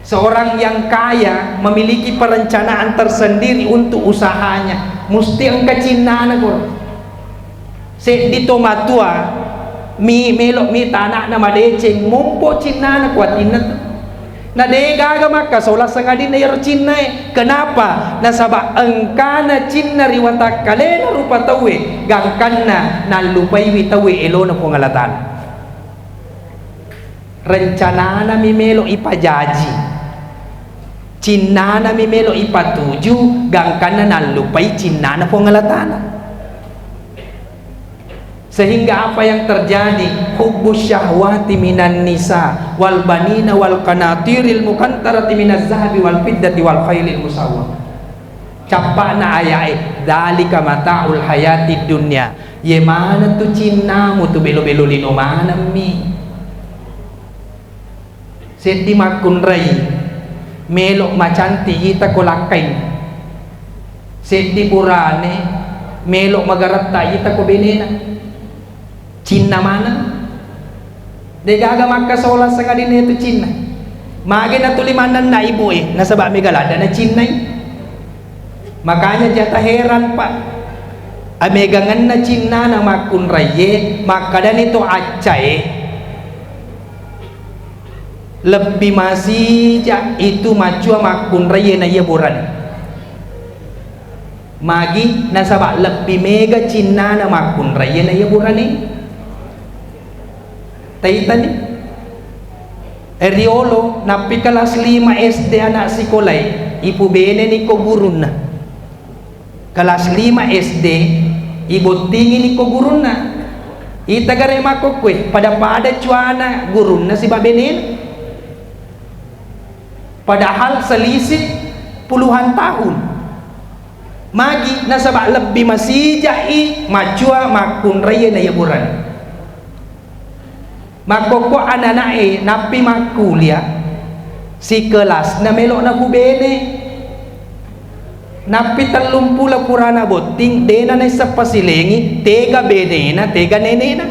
Seorang yang kaya memiliki perencanaan tersendiri untuk usahanya, musti engka cinnana, Bro. Seddi to matua mi melo mi tanakna madeceng, mompo cinnana kuatinna tu. Na de' gaga makkasolang sangadinna iyaro cinnae. Kenapa? Nasaba engkana cinna ri watakkalena rupa tauwe, gangkanna nallupaiwi tauwe elona Puang Allah Ta'ala. Rencananami melo ipajaji, cinnanami melo ipatuju, gangkanna nallupai cinnana Puang Allah Ta'ala. Sehingga apa yang terjadi? Hubbus syahwati minan nisa wal banina wal qanatiril muqantarati minaz zahabi wal fiddati wal khailil musawwamah. Cappa'na ayae, "Dzalika mata'ul hayatid dunya." Ye maneng tu cinnamu tu belo-belo lino manemmi. Seddi makkunrai melo macanti ita ko lakkai. Seddi burane melo magaretta ita ko benena. Cinna maneng. De' gaga makkasolang sangadinna itu cinna. Magi natuli manenna ibu e, nasaba mega ladda nacinnai. Makanya jata heran, Pak. Amegangenna cinnana makkunraie, makkadani to accae, lebbi masija itu macua makkunraie na iya burane. Magi? Nasaba lebbi mega cinnana makkunraie na iya burane. Taitani? E, riolo, nappi kelas lima S D anak sikolae, ipubeneni ko gurunna. Kelas lima S D, ibottingini ko gurunna. Ita gare makkokkoe, pada-pada cuana gurunna sibawa benena. Padahal selisih puluhan tahun. Magi? Nasaba lebbi masija'i macua makkunraie na iya burane. Makkokko anana'e nappi makkulia, sikelasna melo napubene. Nappi tellumpulo purana botting, dena naisseng pasilengi, tega benena, tega nenena.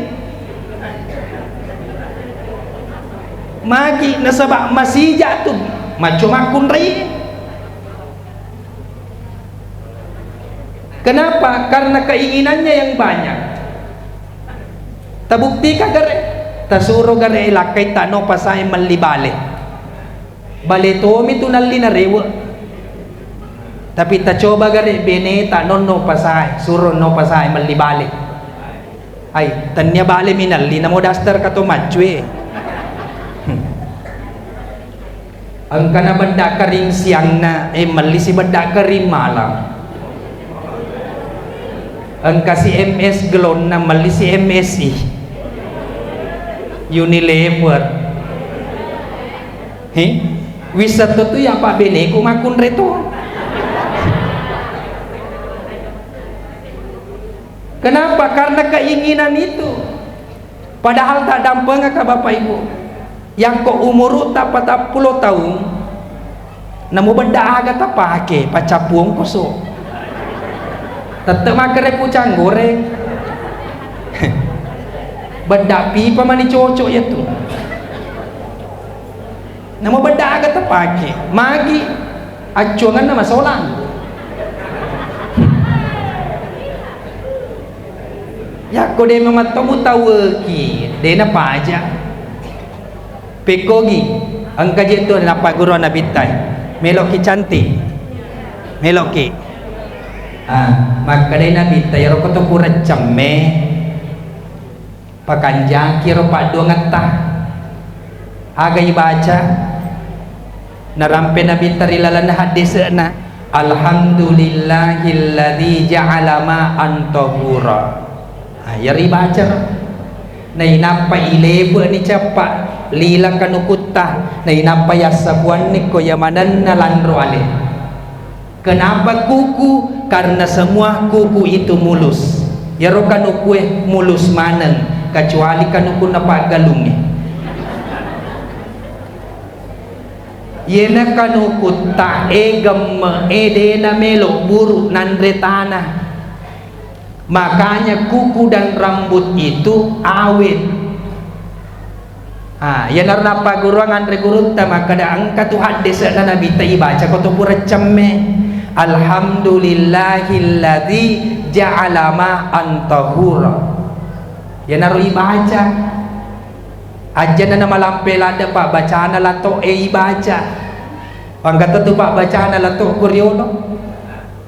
Magi? Nasaba masija tu macua makkunrai. Kenapa? Karena keinginannya yang banyak. Tabuktika gare, tasuro gare lakkai tano pasae melli bale. Bale tomi tu nalli narewe. Tapi tacoba gare beneta nonno pasae, suro no pasae melli bale. Ai, tennia bale minelli, namo daster kato maccue. Engkana bedda kering siangna, eh, melli si bedda kering malam. Engka si M S gelonna, melli si M S I. Unilever. He? Wissetto tu ya Pak beneku makkunre to. Kenapa? Karena keinginan itu. Padahal taddampengaka Bapak Ibu. Yakko umurutta patappulo taung, namo bedda aga tapake, paccappung koso. Tette makkere pucang goreng. Bedda pipa mani cocok ya tu. Namo bedda aga tapake, magi accuanganna masolang. Yakko de' mamattomu taweki, de' napaja. Pekkogi, engka je tu napagguru Nabitta, meloki cantik, meloki. Ah, makkedai Nabitta, iyaro ko to pura cemme, pakanjaki ro padduangetta. Aga ibaca? Narampe Nabitta ri lalenna haddese'na, "Alhamdulillahilladzi ja'ala ma'an tahura." Ah, iyaro ibaca ro. Nainappa ilepe'ni cappa lila kanukutta, nainappa yassapuanni ko iya manenna lanro ale. Kenapa kuku? Karena semua kuku itu mulus. Iyaro kanukue mulus maneng, kecuali kanukunna paggalungnge. Iyena kanukutta e gemme'e de' namelo buru nanre tanah. Makanya kuku dan rambut itu awet. Ah, iyanaro nappagguruang anre gurutta makkeda, engka tu haddese'na Nabitta ibaca ko to pura cemme, "Alhamdulillahilladzi ja'ala ma'an tahura." Iyanaro ibaca. Ajjanna namalampe ladde pabbacana lato'e ibaca. Pangkatta tu pabbacana lato ko riolo.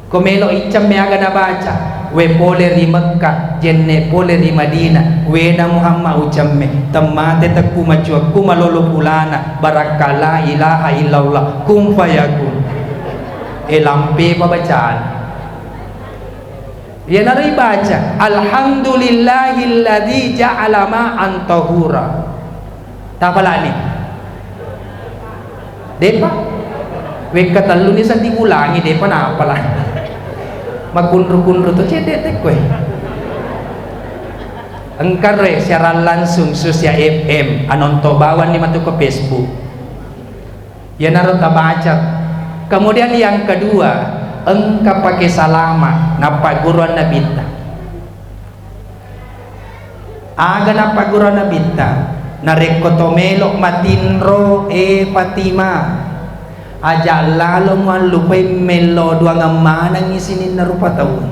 Ko melo iccemme aga nabaca, we pole ri Mekka, jenne pole ri Madinah, wena Muhammad ucemme, temmate tekku macuakku malolo pulana, barakka la ilaha illallah, kun fayakun. E lampe pabacana. Iyanaro ibaca, "Alhamdulillahilladzi ja'ala ma'an tahura." Tapalani. Depa. Wekka telluni seddi ulangi, depa napala. Makunru-kunru to cedde' tekkoe. Engka re siaran langsung Susia F M, anonto bawanni matu ke Facebook. Iyanaro tabaca. Kemudian yang kedua, engka pake salama, nappagguruang Nabitta. Aga nappagguruang Nabitta, narekko to melo matinro, e Fatima, aja lalo muallupai mello doangeng manengngi sininna rupa taue.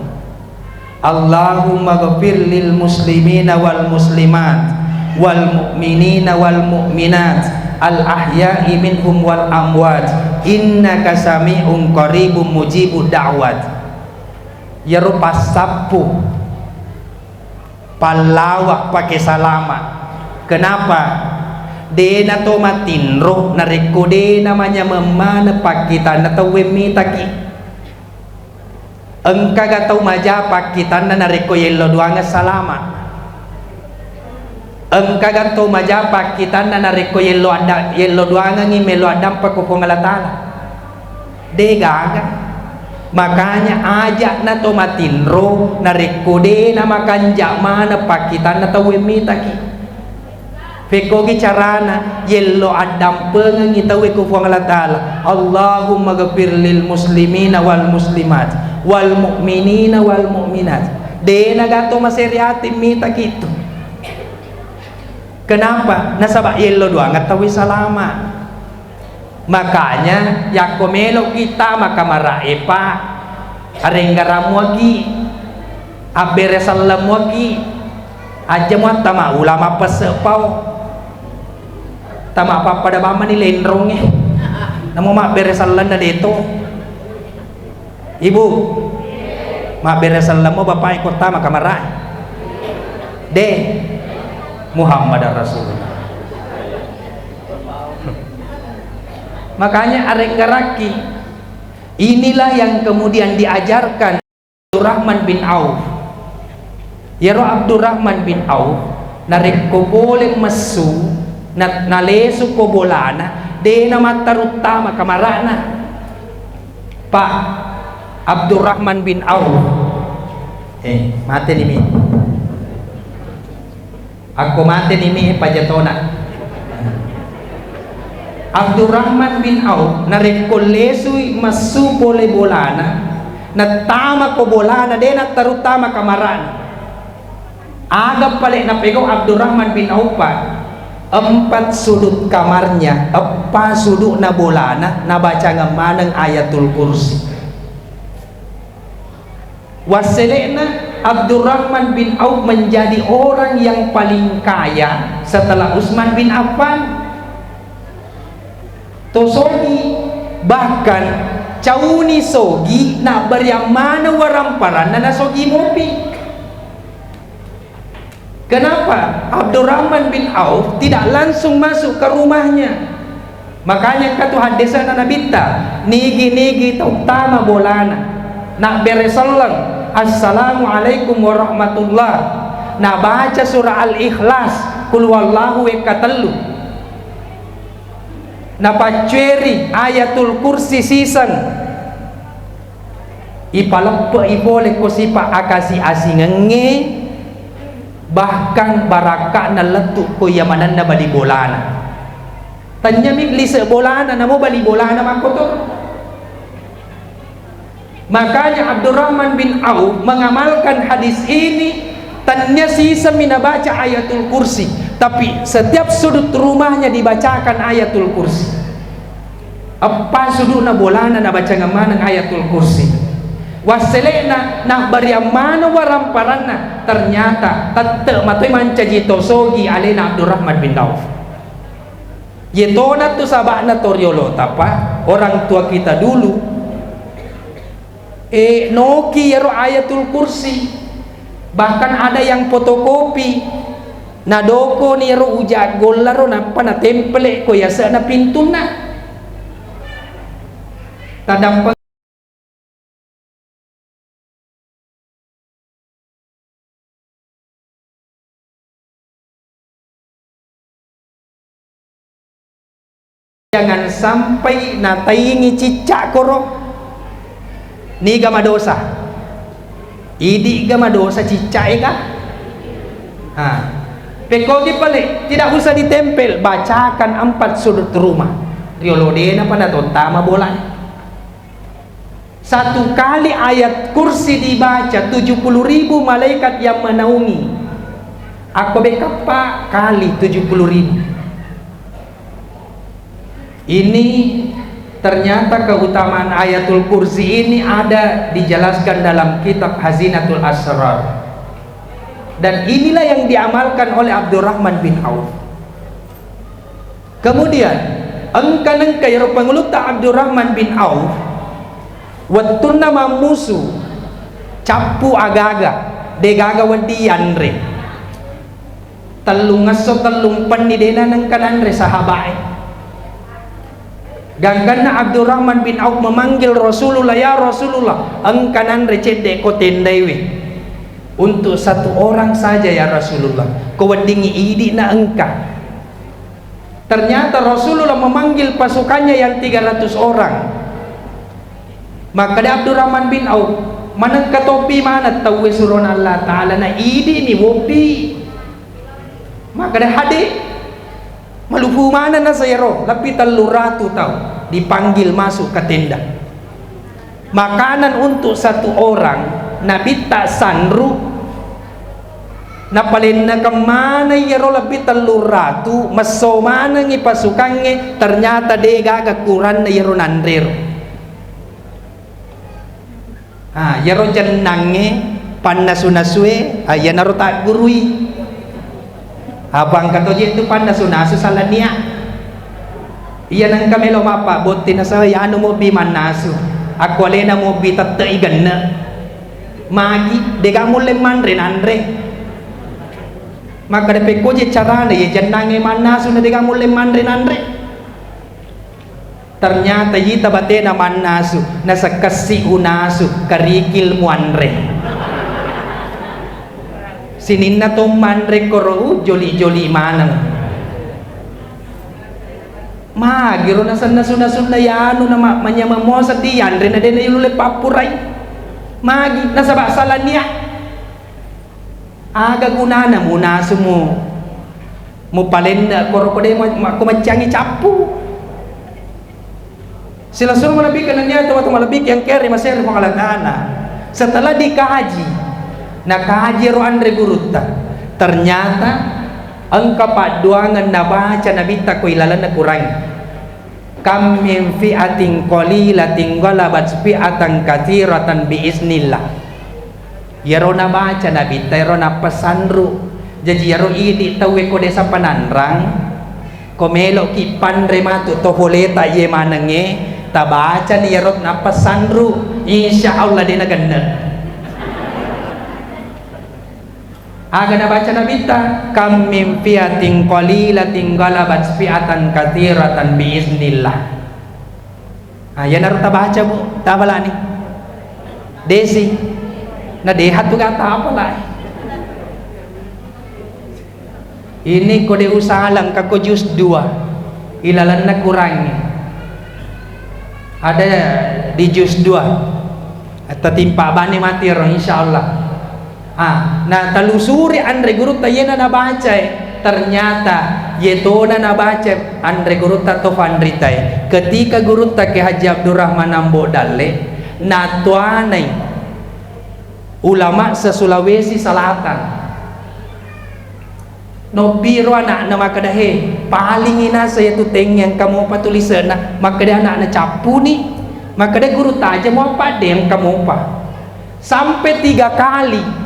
Allahumma ghafir lil muslimina wal muslimat, wal mu'minina wal mu'minat, al ahya'i minhum wal amwat, innaka sami'un qaribun mujibud da'wat. Iyaro passappu pallawa pake salama. Kenapa? De'na to matinro narekko de'na manyameng maneng pakkitanna tauwe mitaki. Engkaga tau maja pakkitanna narekko yello doangeng salama? Engkaga tau maja pakkitanna narekko yello adda-, yello doangengngi melo addampa ko Puang Allah Ta'ala? De'gaga. Makanya aja'na to matinro narekko de'na makanja maneng pakkitanna tauwe mitaki. Fekkogi carana, yello addampengengngi tauwe ku Puang Allah Ta'ala. Allahumma ghafir lil muslimina wal muslimat, wal mu'minina wal mu'minat. De'na gato maseri ati mitaki tu. Kenapa? Nasaba yello doangeng tauwe salama. Makanya, yakko meloki tama kamara'e, Pak, arenggarammuaki, abbere sellemmuaki, aja muattama ulama pesse pao. Tama pappada bammani lenrongnge. Namo mabbere sellenna deto. Ibu, mabbere sellemmo bapak e ko tama kamara'e? De, Muhammad Rasulullah. Makanya arenggarakki. Inilah yang kemudian diajarkan Abdurrahman bin Auf. Iyaro Abdurrahman bin Auf narekko pole messu, na-, nalesu ko bolana, de namattaruttama kamara'na. Pak Abdurrahman bin Auf, eh, mateni mi. Akko mateni mi pajatona. Abdurrahman bin Auf narekko lesui messu pole bolana, nattama ko bolana, de nattaruttama kamara'na. Aga pale napegau Abdurrahman bin Auf, Pak? Empat sudut kamarnya, eppa sudukna bolana, nabacangeng maneng Ayatul Kursi. Wassele'na, Abdurrahman bin Auf menjadi orang yang paling kaya setelah Utsman bin Affan. To sogi, bahkan cauni sogi, nabbariang maneng waramparanna nasogi mopi. Kenapa Abdurrahman bin Auf tidak langsung masuk ke rumahnya? Makanya engka tu haddese'na Nabitta, nigi-nigi tau tama bolana, nabbere selleng, "Assalamualaikum warahmatullah." Nabaca surah Al-Ikhlas, Qul huwallahu wekka tellu. Napaccueri Ayatul Kursi siseng. Ipaleppe'i pole ko sipa akasi-asingengnge, bahkan barakka'na lettu ko iya manenna bali bolana. Tennyami lise bolana, namo bali bolana makkotoro. Makanya Abdurrahman bin Auf mengamalkan hadis ini, tennia sisemmi nabaca Ayatul Kursi, tapi setiap sudut rumahnya dibacakan Ayatul Kursi. Eppa sudu'na bolana nabacangeng maneng Ayatul Kursi. Wassele'na nabbariang maneng waramparanna, ternyata tette matoi mancaji to sogi alena Abdurrahman bin Auf. Yetona tu saba'na to riolota, Pak, orang tua kita dulu, eh, noki yero Ayatul Kursi. Bahkan ada yang fotokopi, nadokoni yero uja gollaro nappa natempele ko yase'na pintunna. Tadampeng Jangan sampai nataingi cicca koro. Niga madosa? Idi'ga madosa cicca ega? Ha. Pekogi pale, tidak usah ditempel, bacakan empat sudut rumah. Riolo dena pada tontama bola. Satu kali ayat kursi dibaca, tujuh puluh ribu malaikat yang menaungi. Akko bekappa kali tujuh puluh ribu. Ini ternyata keutamaan Ayatul Kursi ini ada dijelaskan dalam kitab Hazinatul Asrar. Dan inilah yang diamalkan oleh Abdurrahman bin Auf. Kemudian, engka nengka iyaro pangulutta Abdurrahman bin Auf, wettunna mammusu, cappu agaga, degaga wedding yanre. Tellung esso, tellung penni dena nengka nanre sahabae. Gangkanna Abdurrahman bin Auf memanggil Rasulullah, "Ya Rasulullah, engka nanre cedde ko tendaiwe untuk satu orang saja, ya Rasulullah. Ko weddingngi idi'na engka." Ternyata Rasulullah memanggil pasukannya yang tiga ratus orang. Makkeda Abdurrahman bin Auf, "Manengka topi maneng tauwe surona Allah Ta'ala, na idi'ni wopi." Makkeda, "Hade, malufu maneng nasa iyaro, lebbi tellu ratu tau dipanggil masuk ke tenda." Makanan untuk satu orang, Nabitta sanru, napalennakeng maneng iyaro lebbi tellu ratu, messo manengngi pasukangnge, ternyata de gaga kuranna iyaro nanrero. Ha, iyaro jennangnge, pannasu-nasue, ha, iyanaro taggurui. Apa engka to je tu pannasu-nasu salania. Iya nengka melo mappa botti nasaba anu mobbi mannasu. Akko alena mobbi tette'i genne. Magi dega mulle manre nanre. Makkeda pekko je carana ye jennangnge mannasu na dega mulle manre nanre. Ternyata ita batena mannasu, nasekkessi unasu, kerikil muanre. Sininna to manre koro, joli-joli maneng. Magiro nasenna sunna-sunna yanu na ma-, manyameng mua seddi yanre na dena yulle pappurai. Magi nasaba salania. Aga gunana munasu mu, mupalenne koro ko de ma-, ma-, ko macciangi cappu. Silessureng malebbiku nennia tomatoa malebbiku yang kere masere Puang Allah Ta'ala. Setelah dikaji, nakaji ro anre gurutta. Ternyata engka paddoangeng nabaca Nabitta ko ilalenna Quran. Kam min fi'atin qalilatin ghalabat fi'atan katsiratan bi iznillah. Iyaro nabaca Nabitta ero nappa sanru. Jaji iyaro idi tauwe ko desa Pananrang, ko meloki panre matu to foleta iye manengnge, tabacani iyaro nappa sanru, insya Allah de nagenne. Aga nabaca Nabitta, kam min fiatin qalilatin ghalabat fiatan katsiratan biiznillah. Ah, iyanaro tabaca, Bu, tabalani. Desi. Na deha tu gata apa lai. Ini ko de usaha langka ko jus dua. Ilalanna kurangi. Ada di jus dua. Tatimpa bani mati ro, insya Allah. Ah, na telusuri anre gurutta iyena nabacae. Ternyata yetona nabaca anre gurutta to fanritae. Ketika gurutta Kiai Haji Abdurrahman Ambo Dalle, natuanai ulama se-Sulawesi Selatan. Nobbiro anakna makkeda, "He, paling inasa yatu tengngeng kamu apa tulisena?" Makkeda anakna, "Cappuni." Makkeda gurutta, "Aja muappa deng kamu apa." Sampai tiga kali.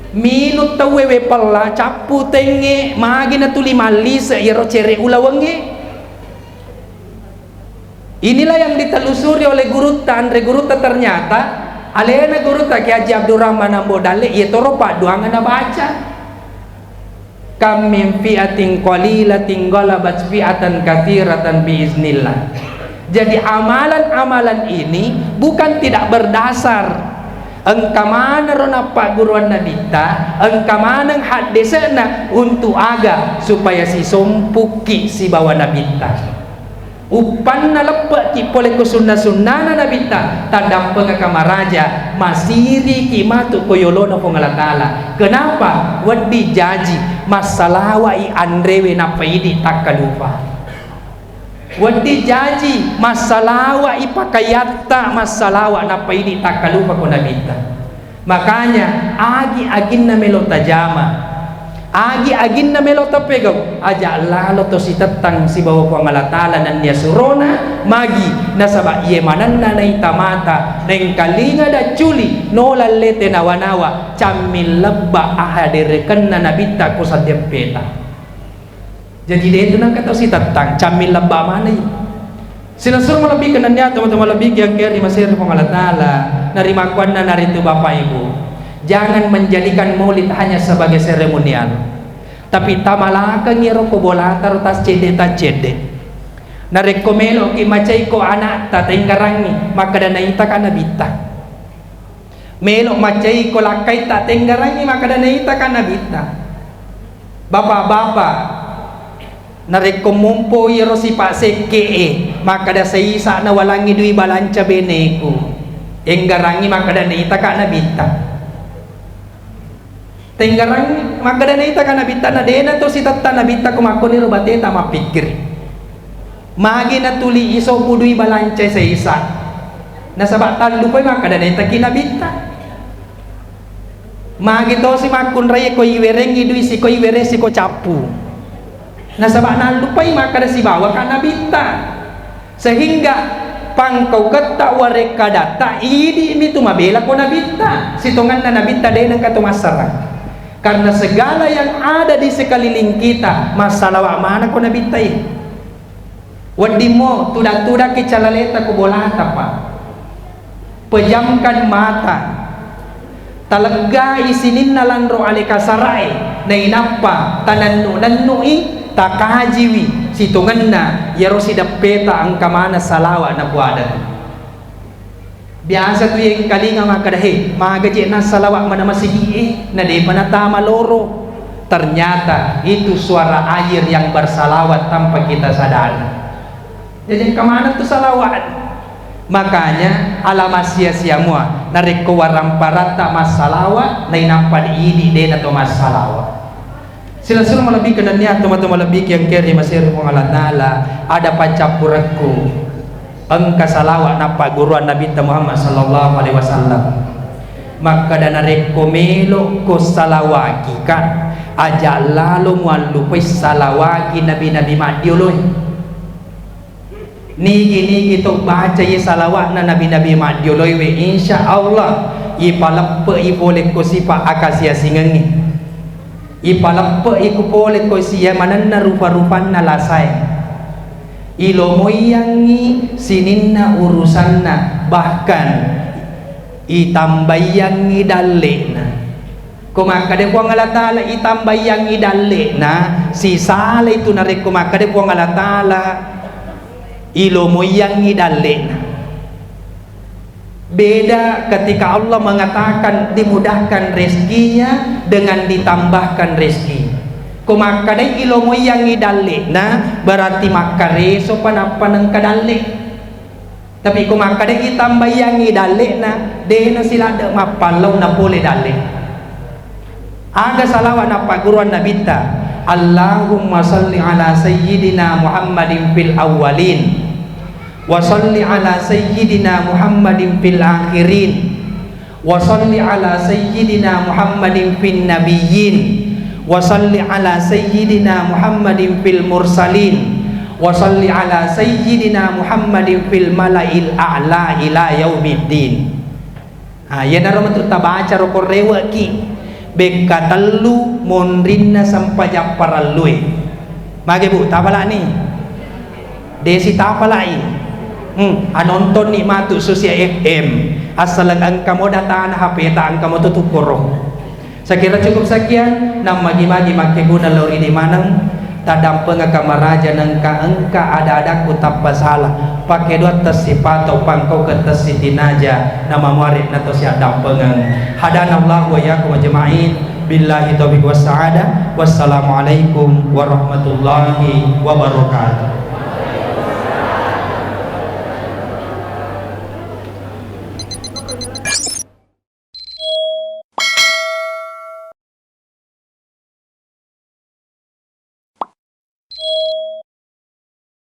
Minung tauwe we pella, cappu tengnge, magi natuli mallise iyaro cere ulawengnge. Inilah yang ditelusuri oleh gurutta, anre gurutta, ternyata alena gurutta Kiai Haji Abdurrahman Ambo Dalle, iya toro padduangenna baca. Kam min fi'atin qalilatin ghalabat fi'atan katsiratan biiznillah. Jadi amalan-amalan ini bukan tidak berdasar. Engka maneng ro nappagguruan Nabitta, engka maneng haddese'na, untuk aga? Supaya sisompukki sibawa Nabitta. Uppanna leppe'ki pole ko sunna-sunnana Nabitta, taddampengaka maraja, masiriki matu ko yolona Puang Allah Ta'ala. Kenapa? Wedding jaji massalawa'i anrewe nappa idi takkalupa. Wedding jaji massalawa'i pakaiatta, massalawa nappa idi takkalupa ko Nabitta. Makanya, agi-aginna melo tajama, agi-aginna melo tapegau, aja lalo to sitettang sibawa Puang Allah Ta'ala nennia surona, magi, nasaba iye manenna naita mata, nengkalinga dacculi, nola lete nawa-nawa, camming lebba ahaderekenna Nabitta ko saddeppeta. Jadi, de tu nengka tau sitettang, camming lebba maneng. Silessureng malebbi kenannia tomatoa malebbi kiangkeri maseri Puang Allah Ta'ala, narimakkuanna naritu Bapak Ibu. Jangan menjadikan maulid hanya sebagai seremonial. Tapi tamalakengi ro ko bolata ro tas cedde-tas cedde. Narekko meloki macaiko anakta tenggarangi, makkeda naitaka Nabitta. Melo macai ko lakkai tattenggarangi makkeda naitaka Nabitta. Bapa-bapa, narekko mompo iyaro sipa sekke'e, makkeda saisa nawalangi dui balanca beneku. Enggarangi makkeda naitaka Nabitta. Tenggarangi makkeda naitaka Nabitta, na dena to sitetta Nabitta ko makkoniro bateta mappikkiri. Magi natuli iso budui balanca saisa. Nasaba tallupai makkeda naitaki Nabitta. Magi tosi makkunrai ko iwerengi dui siko iwere siko cappu. Nasaba nallupai makkeda sibawaka Nabitta. Sehingga pangkauketta warekkadatta idi mitu mabela ko Nabitta. Sitongenna Nabitta de nengka to massarang. Karena segala yang ada di sekeliling kita, massalawa maneng ko Nabitta e. Weddingmo tudang-tudangki calaleta ko bolata, Pak. Pejamkan mata. Taleggai sininna lanro ale kasarae, nainappa tanennu-nennu'i, takajiwi sitongenna iyaro sideppeta engka maneng salawa napuada. Biasa tu yengkalinga makkeda, "He, maga je nassalawa mana masigi'e, na depa natama loro." Ternyata itu suara air yang bersalawat tanpa kita sadari. Jadi engka maneng tu salawat. Makanya alama sia-sia mua narekko waramparatta massalawa, nainappa diidi dena to massalawa. Silessureng malebbi kenannia tomatoa malebbi kiangkeri maseri Puang Allah Ta'ala, ada paccappurekku engka salawa nappagguruan Nabitta Muhammad sallallahu alaihi wasallam. Makkeda narekko melo ko salawakika, aja lalo muallupai salawaki nabi-nabi maddioloe. Nigi-nigi to baca ye salawatna nabi-nabi maddioloiwe, insya Allah ipaleppe'i pole ko sifa akasiasingengngi. Ipaleppe'i ko pole ko sia manenna rupa-rupanna lasae. Ilomoiyangngi sininna urusanna, bahkan itambaiyangngi dalle'na. Ko makkeda Puang Allah Ta'ala itambaiyangngi dalle'na, sisala itu narekko makkeda Puang Allah Ta'ala ilomoiyangngi dalle'na. Beda ketika Allah mengatakan dimudahkan rezekinya dengan ditambahkan rezeki. Ko makkeda ilomoiyangngi dalle'na, berarti makkareso pa nappa nengka dalle'. Tapi ko makkeda itambaiyangngi dalle'na, de' nasiladde' mappallau na pole dalle'. Aga salawat nappagguruang Nabitta, Allahumma salli ala sayyidina Muhammadin fil awwalin, wa salli ala sayyidina Muhammadin fil akhirin, wa salli ala sayyidina Muhammadin fin nabiyyin, wa salli ala sayyidina Muhammadin fil mursalin, wa salli ala sayyidina Muhammadin fil mala'il a'la ila yaumiddin. Ah, iyanaro metu tabaca roko rewe'ki. Bekka tellu monrinna sempajang parellue. Mage, Bu, tapalani? Desi tapalai. Hmm, anontonni matu Susi F M. Assaleng engka mo datana H P ta, engka mo tutukkoro. Saya kira cukup sekian, nammagi-magi makkeguna lao ridi maneng, taddampengaka maraja nengka engka ada-adakku tappa sala, pakkedoang tessipato pangkaukeng tessitinaja, namamuare nato siaddampengeng. Hadanallahu wa iyyakum ajma'in. Billahi taufiq was sa'adah. Wassalamualaikum warahmatullahi wabarakatuh.